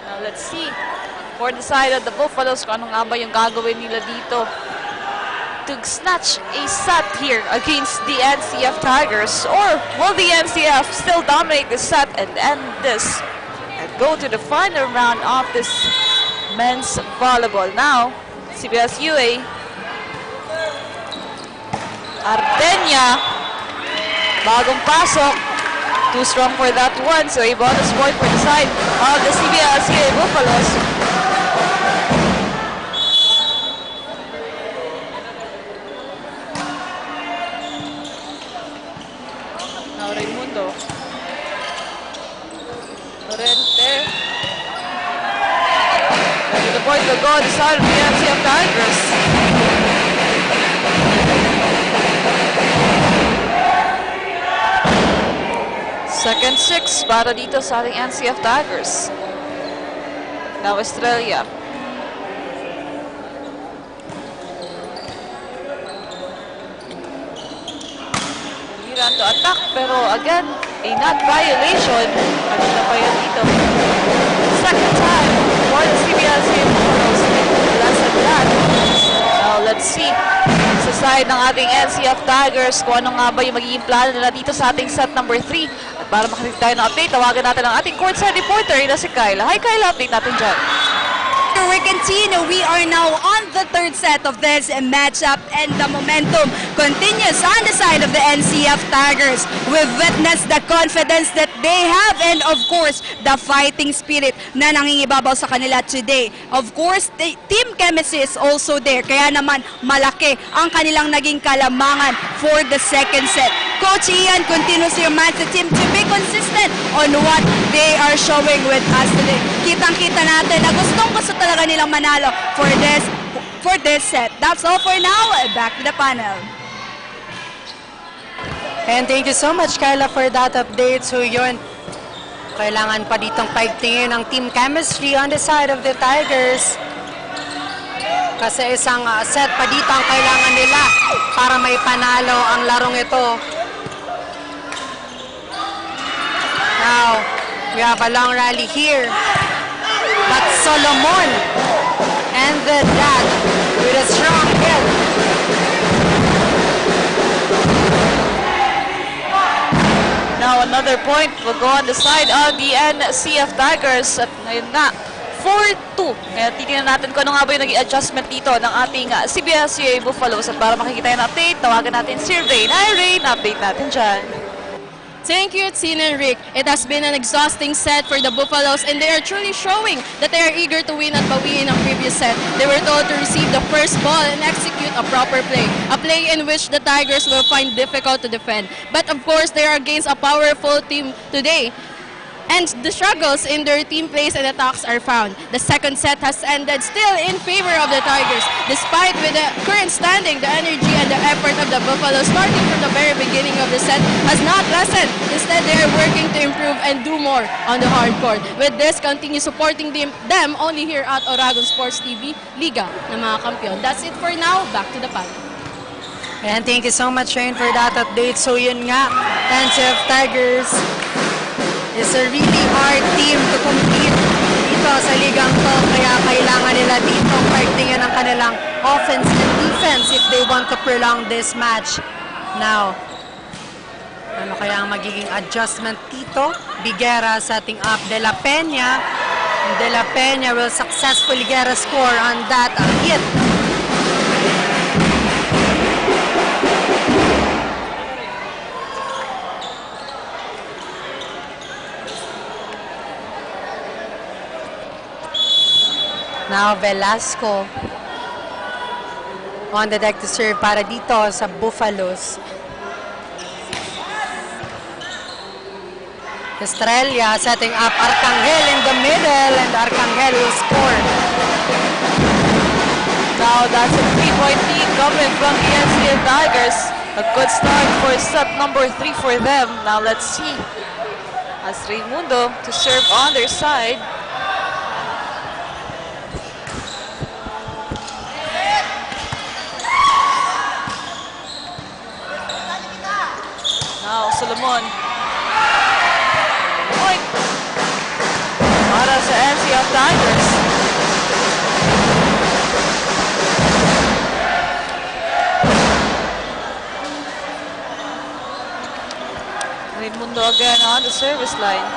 Now let's see. For the side of the Buffaloes, kung ano nga ba yung gagawin nila dito to snatch a set here against the N C F Tigers? Or will the N C F still dominate the set and end this and go to the final round of this men's volleyball? Now, C B S U A. Ardenia. Bagong pasok. Too strong for that one. So, a bonus point for the side of the C B S U A Buffaloes. Now, Raymundo. Torrente. Ready to point the goal, the side of the N C F Tigers. Second six para dito sa ating N C F Tigers. Now, Estrella. Iran to attack, pero again, a net violation. Kanina pa yan dito. Second time for the C B S U Buffaloes. Less than that. Now, let's see. Sa side ng ating N C F Tigers, kung ano nga ba yung magiging plano nila dito sa ating set number three. At para makakita tayo ng update, tawagan natin ang ating courtside reporter na si Kyla. Hi, Kyla, update natin dyan. Rick and Tino, we are now on the third set of this matchup, and the momentum continues on the side of the N C F Tigers. We've witnessed the confidence that they have and, of course, the fighting spirit na nangingibabaw sa kanila today. Of course, the team chemistry is also there. Kaya naman, malaki ang kanilang naging kalamangan for the second set. Coach Ian continues to remind the team to be consistent on what they are showing with us today. Kitang-kita natin na gustong-gusto talaga nilang manalo for this, for this set. That's all for now. Back to the panel. And thank you so much, Kyla, for that update. So, yun. Kailangan pa ditong paigtingin ang team chemistry on the side of the Tigers. Kasi isang, ah, set pa dito ang kailangan nila para maipanalo ang larong ito. Now, we have a long rally here. But Solomon ended that with a strong hit. Now, another point will go on the side of the N C F Tigers. At ngayon nga, four two. Kaya titingnan natin kung ano nga ba yung naging adjustment dito ng ating, ah, C B S U A Buffaloes. At para makikita yung update, tawagan natin si Rain. Hi, Rain! Update natin dyan. Thank you, Tin and Rick. It has been an exhausting set for the Buffaloes, and they are truly showing that they are eager to win at bawiin ang previous set. They were told to receive the first ball and execute a proper play, a play in which the Tigers will find difficult to defend. But of course, they are against a powerful team today, and the struggles in their team plays and attacks are found. The second set has ended still in favor of the Tigers. Despite with the current standing, the energy and the effort of the Buffalo, starting from the very beginning of the set, has not lessened. Instead, they are working to improve and do more on the hard court. With this, continue supporting them, them only here at Oragon Sports T V, Liga ng mga Kampiyon. That's it for now. Back to the panel. And thank you so much, Rain, for that update. So, yun nga, N C F Tigers is a really hard team to compete dito sa ligang to. Kaya kailangan nila dito paigtingin ang kanilang offense and defense if they want to prolong this match. Now, ano kaya ang magiging adjustment dito? Bigera setting up De La Peña. And De La Peña will successfully get a score on that, uh, hit. Now, Velasco on the deck to serve para dito sa Buffaloes. Estrella setting up Arcangel in the middle, and Arcangel will score. Now, that's a three-point lead coming from the N C F Tigers. A good start for set number three for them. Now, let's see. As Raymundo to serve on their side. Mon. Point para sa N C F Tigers. Raimundo again on the service line.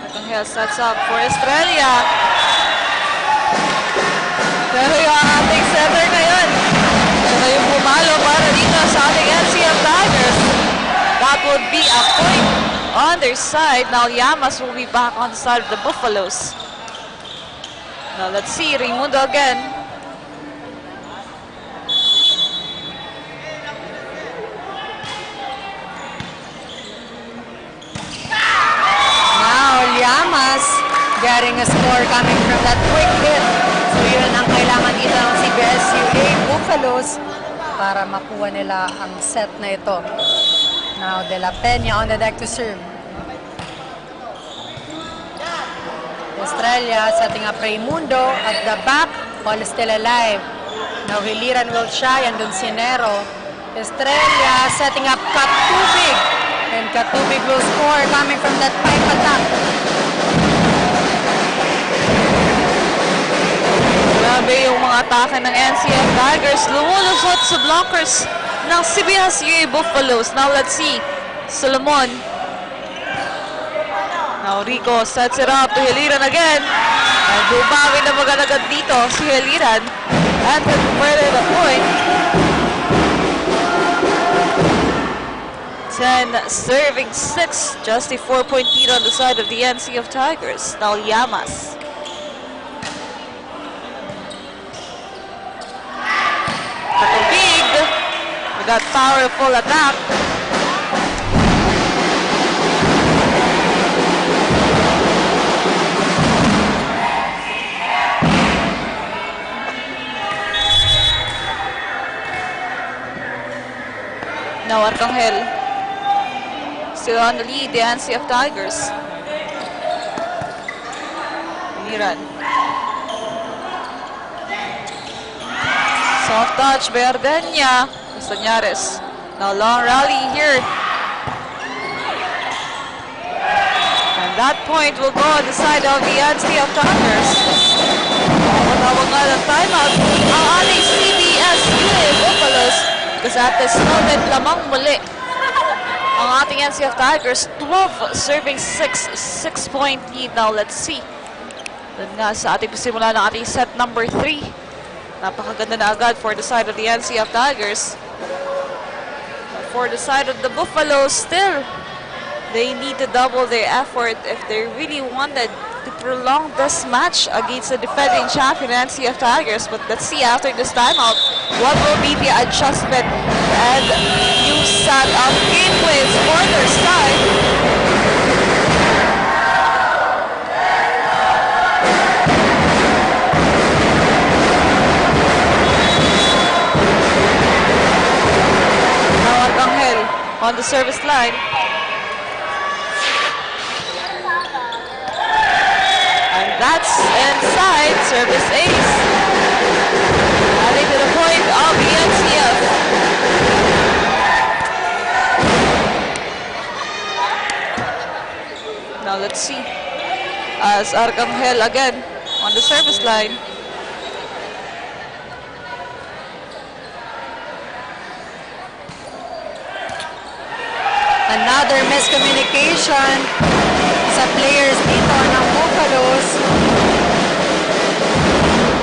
Arcangel sets up for Estrella. Pero yung ating setter ngayon, siya na yung pumalo para dito sa ating N C F Tigers. That would be a point on their side. Now Llamas will be back on the side of the Buffaloes. Now let's see, Raimundo again. Now, Llamas getting a score coming from that quick hit. So, yun ang kailangan dito ng C B S U A Buffaloes para makuha nila ang set na ito. Now, De La Peña on the deck to serve. Estrella setting up Raimundo at the back, ball is still alive. Now, hiliran will try, andun si Nero. Estrella setting up Katubig. And Katubig will score coming from that pipe attack. Grabe yung mga atake ng N C F Tigers. Lumulusot sa blockers ng C B S U A Buffaloes. Now, let's see. Solomon. Now Rico sets it up to Hiliran again. And bumawi na magad-agad dito si Hiliran. And converted a point. Ten serving six. Just a four-point lead on the side of the N C F Tigers. Now Llamas. Katubig with that powerful attack. Now Arcangel. Still on the lead, the N C F Tigers. Hiliran. Soft touch by Ardenia. Castañares. Now long rally here. And that point will go on the side of the N C F Tigers. Matawagan ng timeout ang ating C B S U A Buffaloes. Kasi at this moment lamang muli ang ating N C F Tigers. Twelve serving six, six-point lead. Now let's see. Doon nga sa ating pasimula ng ating set number three. Napakaganda na agad for the side of the N C F Tigers. But for the side of the Buffaloes, still, they need to double their effort if they really wanted to prolong this match against the defending champion N C F Tigers. But let's see after this timeout, what will be the adjustment and new set of game plans for their side? Now Arcangel on the service line. And that's inside, service ace. Adding to the point of the N C F. Now let's see. As Arcangel again on the service line. Another miscommunication sa players dito ng Buffaloes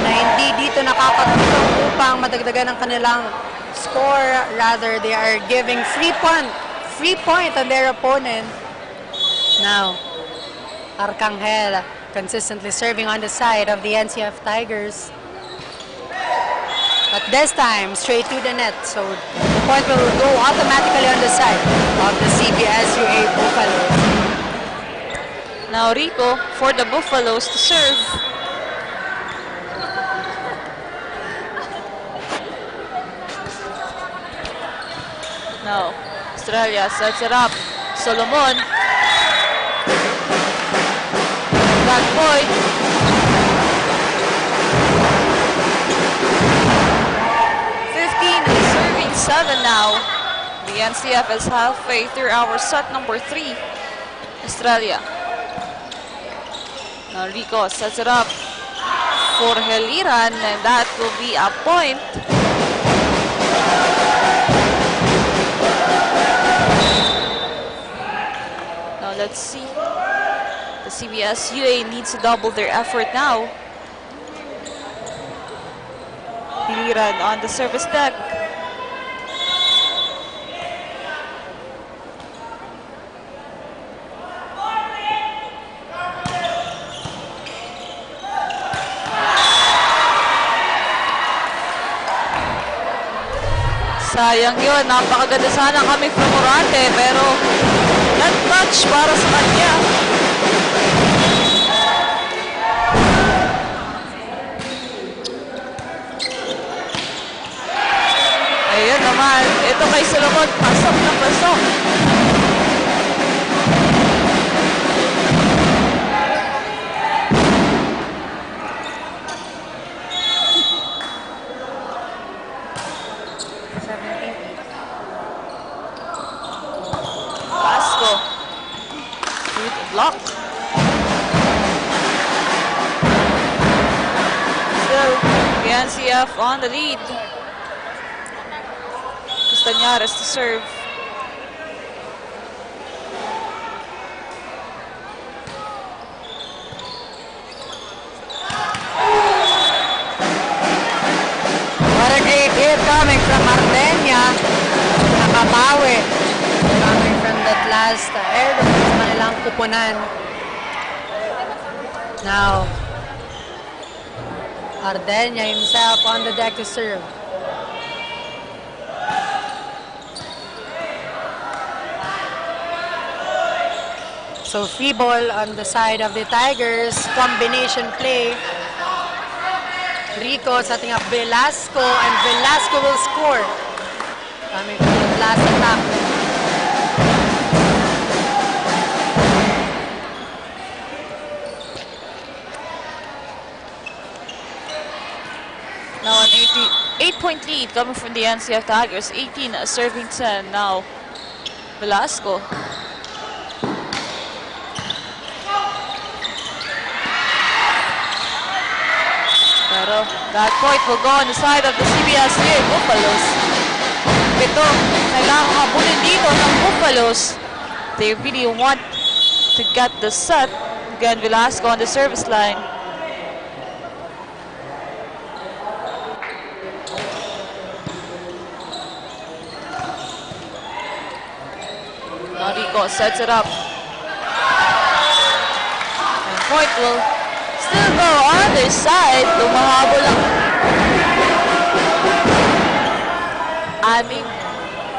na hindi dito nakakatulong upang madagdagan ang kanilang score. Rather, they are giving free point, free point on their opponent. Now, Arcangel consistently serving on the side of the N C F Tigers. But this time, straight to the net. So, the point will go automatically on the side of the C B S U A Buffaloes. Now, Rico for the Buffaloes to serve. Now, Estrella sets it up. Solomon. That point. Fifteen serving seven now. The N C F is halfway through our set number three. Estrella. Now Rico sets it up for Heliran, and that will be a point. Now let's see. The C B S U A needs to double their effort now. Heliran on the service deck. Sayang yun. Napakaganda sana kami from Orate, pero not much para sa kanya. Ayun naman. Ito kay Solomon. Pasok na pasok. Pasco. With block. Still, the N C F on the lead. Castañares to serve. What a great hit coming from Armenia. Nakabawi. Coming from that last, uh, air sa kanilang kupunan. Now, Armenia himself on the deck to serve. So, free ball on the side of the Tigers. Combination play. Rico setting up Velasco, and Velasco will score. Coming from the last attack. Now an eighty, eight-point lead coming from the N C F Tigers, eighteen serving ten now. Velasco. Pero that point will go on the side of the C B S U A Buffalos. Ito, kailangan habulin dito ng Buffalos. They really want to get the set. Again, Velasco on the service line. Now Rico sets it up. And point will still go on their side. Lumahabol ang anim.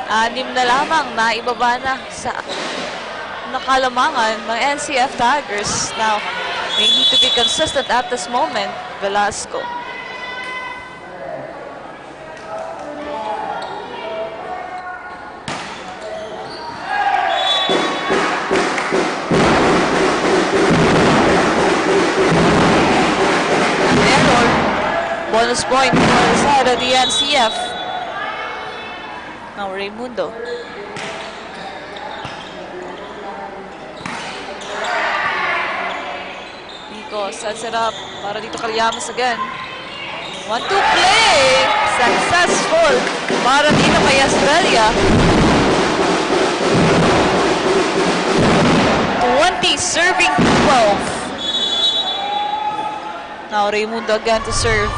Anim na lamang na ibaba na sa nakalamangan ng N C F Tigers. Now, they need to be consistent at this moment. Velasco. Error. Bonus point for the side of the N C F. Now, Raymundo. Rico sets it up para dito kay Llamas again. One two play! Successful para dito kay Estrella. Twenty serving twelve. Now Raymundo again to serve.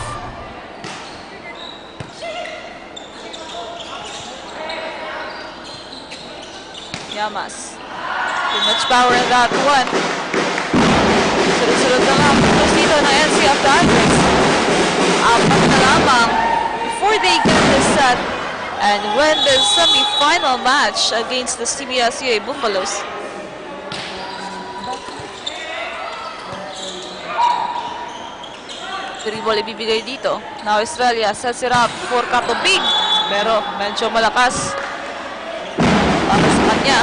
Llamas. Too much power in that one. Sunod-sunod na lang ang putos dito ng N C F Tigers. Apat na lamang before they get the set and win the semifinal match against the C B S U A Buffalos. Free ball ibibigay dito. Now Estrella sets it up for Katubig. Pero medyo malakas para sa kanya.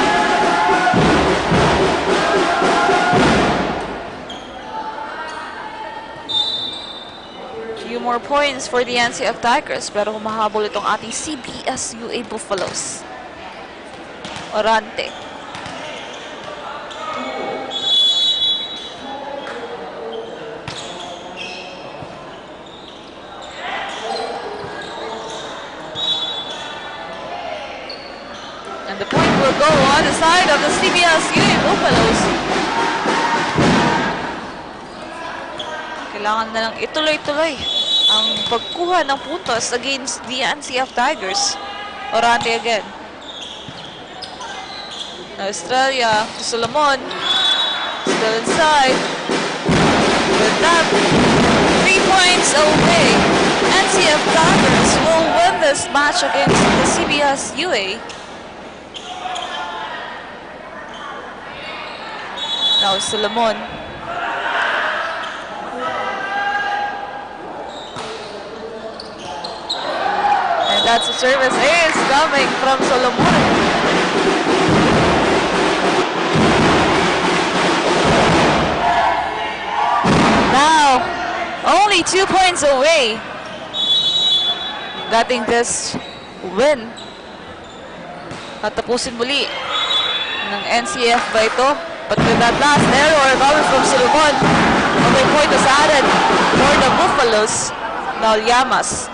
More points for the N C F Tigers, pero humahabol itong ating C B S U A Buffaloes. Orante. And the point will go on the side of the C B S U A Buffaloes. Kailangan na lang ituloy-tuloy ang pagkuha ng puntos against the N C F Tigers. Orante again. Australia, Solomon. Still inside. With that, three points away. N C F Tigers will win this match against the C B S U A. Now, Solomon. And that's a service ace coming from Solomon. Now, only two points away. Getting this win. Tatapusin muli ng N C F ba ito? But with that last error coming from Solomon, another point was added for the Buffaloes. Now Llamas.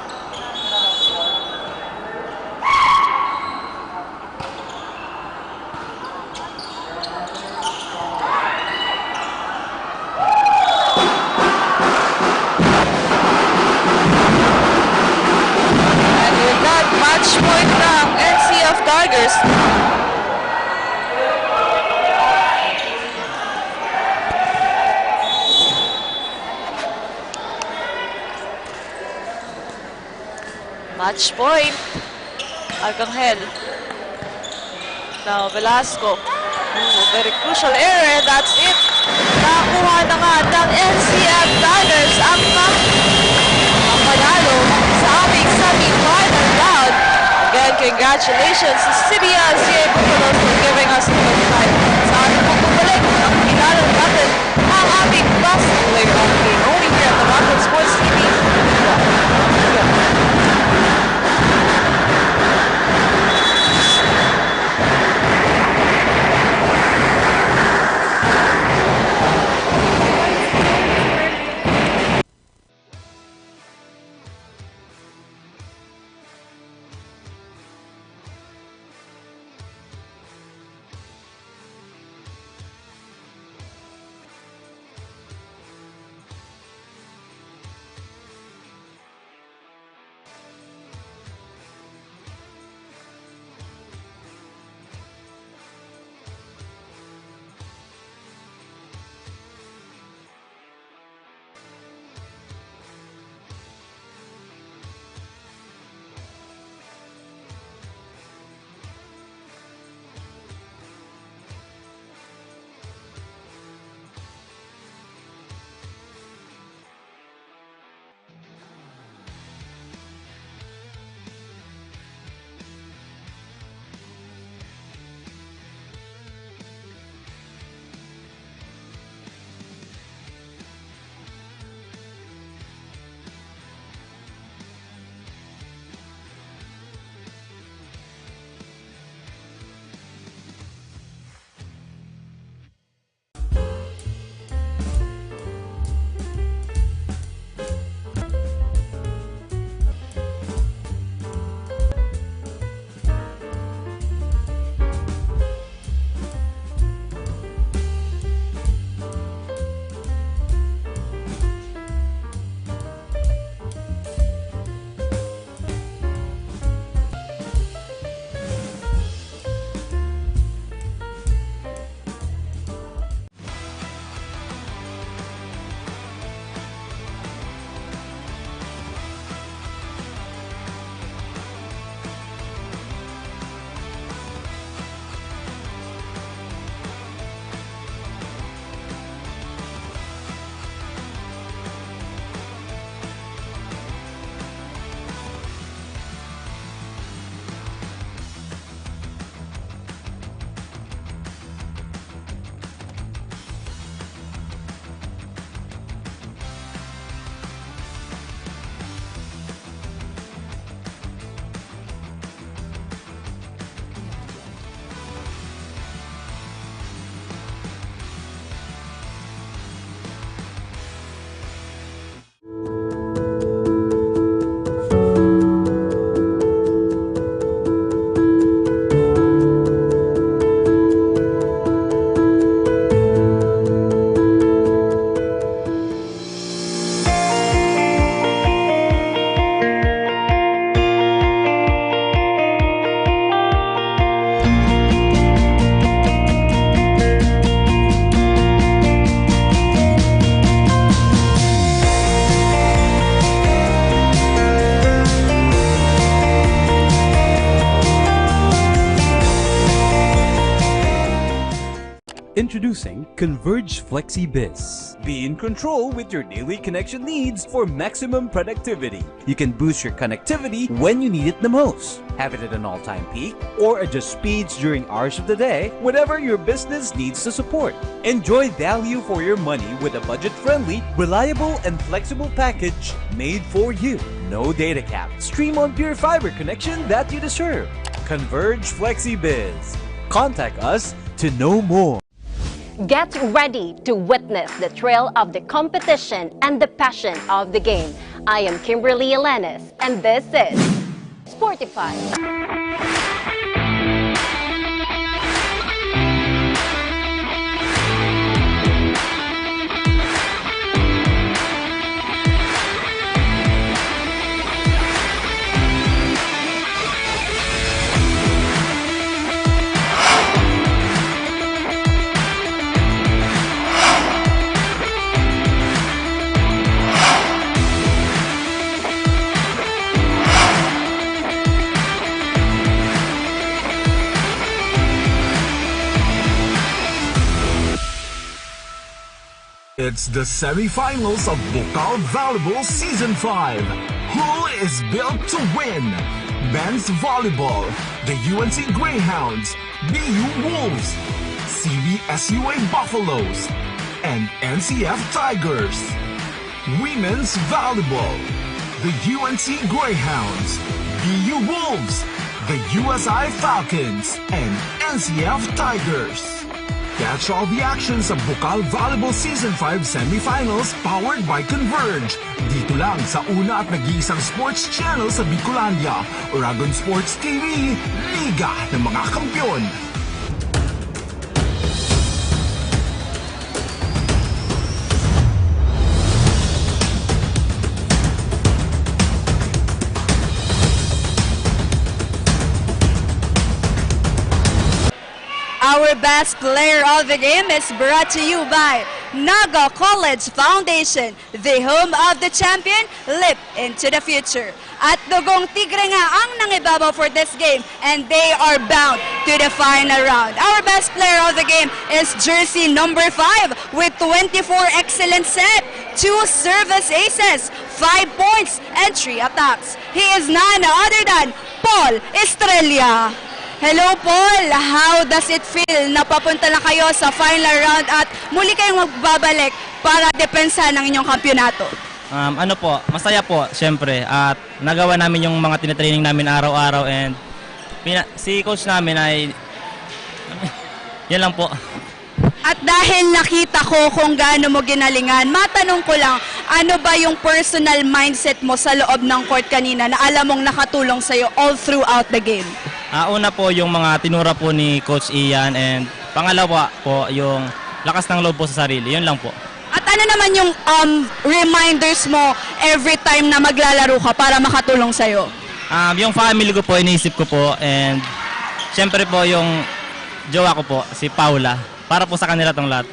And with that, match point ng N C F Tigers. Match point. Arcangel. Now, Velasco. Ooh, very crucial error, and that's it. Nakuha na nga ng N C F Tigers ang, ang panalo sa ating semi-final round. Again, congratulations to C B S U A Buffaloes for giving us a good fight. Sa ating pagbabalik, ang kilala natin ang ating best player of the game. Only here at the Rockland Sports T V. Introducing Converge FlexiBiz. Be in control with your daily connection needs for maximum productivity. You can boost your connectivity when you need it the most. Have it at an all-time peak or adjust speeds during hours of the day, whatever your business needs to support. Enjoy value for your money with a budget-friendly, reliable, and flexible package made for you. No data cap. Stream on pure fiber connection that you deserve. Converge FlexiBiz. Contact us to know more. Get ready to witness the thrill of the competition and the passion of the game. I am Kimberly Elenes, and this is Sportify. It's the semifinals of Bukal Volleyball Season five. Who is built to win? Men's Volleyball, the U N C Greyhounds, B U Wolves, C B S U A Buffaloes, and N C F Tigers. Women's Volleyball, the U N C Greyhounds, B U Wolves, the U S I Falcons, and N C F Tigers. Catch all the action sa Bukal Volleyball Season five Semifinals powered by Converge. Dito lang sa una at nag-iisang sports channel sa Bicolandia, Oragon Sports T V, Liga ng mga Kampiyon. Our best player of the game is brought to you by Naga College Foundation, the home of the champion. Leap into the future. At Dugong Tigre nga ang nangibabaw for this game, and they are bound to the final round. Our best player of the game is jersey number five with twenty-four excellent set, two service aces, five points, and three attacks. He is none other than Paul Estrella. Hello, Paul. How does it feel na papunta na kayo sa final round at muli kayong magbabalik para depensa ng inyong kampiyonato? Um, ano po, masaya po, syempre. At nagawa namin yung mga tinitraining namin araw-araw and pina-, si coach namin ay, yan lang po. At dahil nakita ko kung gaano mo ginalingan, matanong ko lang, ano ba yung personal mindset mo sa loob ng court kanina na alam mong nakatulong sa'yo all throughout the game? Ah, una po, yung mga tinura po ni Coach Ian, and pangalawa po, yung lakas ng loob po sa sarili. Yun lang po. At ano naman yung, um, reminders mo every time na maglalaro ka para makatulong sa'yo? Um, yung family ko po, iniisip ko po, and syempre po, yung jowa ko po, si Paula. Para po sa kanila tong lahat.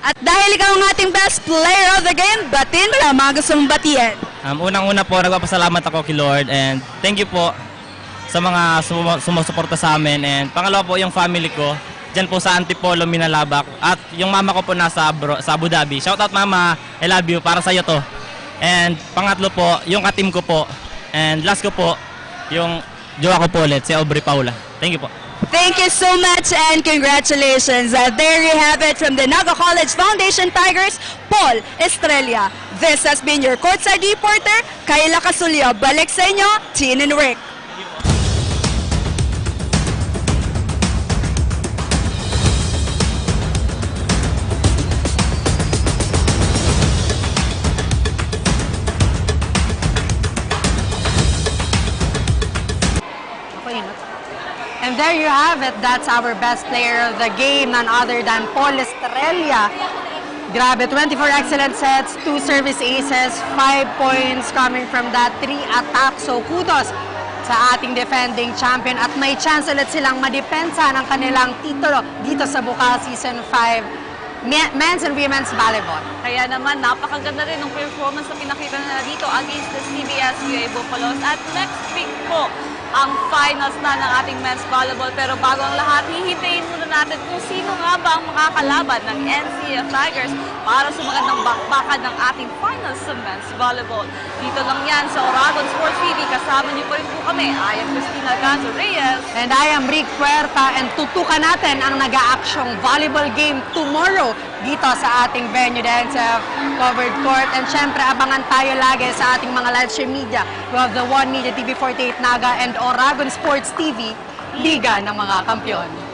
At dahil ikaw ang ating best player of the game, batiin mo lang mga gusto mong batiin. Um, unang-una po, nagpapasalamat ako kay Lord, and thank you po sa mga sumu-, sumusuporta sa amin. And pangalawa po, yung family ko, dyan po sa Antipolo, Minalabac. At yung mama ko po nasa abro-, sa Abu Dhabi. Shout out, Mama! I love you. Para sa'yo to. And pangatlo po, yung ka-team ko po. And last ko po, yung jowa ko po ulit, si Aubrey Paula. Thank you po. Thank you so much and congratulations. Uh, there you have it from the Naga College Foundation Tigers, Paul Estrella. This has been your courtside reporter, Kayla Casulio. Balik sa inyo, Tin and Rick. And there you have it. That's our best player of the game, none other than Paul Estrella. Grabe, twenty-four excellent sets, two service aces, five points coming from that, three attacks. So, kudos sa ating defending champion at may chance ulit silang madepensa ng kanilang titulo dito sa Bukal Season five me-, men's and women's volleyball. Kaya naman, napakaganda rin ng performance na pinakita nila dito against the C B S U A Buffaloes. At let's pick Ang finals na ng ating men's volleyball. Pero bago ang lahat, hihintayin muna natin kung sino nga ba ang makakalaban ng N C F Tigers para sa magandang bakbakan ng ating finals sa men's volleyball. Dito lang yan sa Oragon Sports T V. Kasama niyo pa rin po kami. I am Christina Ganzo Reyes. And I am Rick Puerta, and tutukan natin ang nag-aaksyong volleyball game tomorrow dito sa ating venue, the N C F Covered Court. And syempre, abangan tayo lagi sa ating mga live stream media. We have the One Media, T V forty-eight Naga, and Oragon Sports T V, Liga ng mga Kampiyon.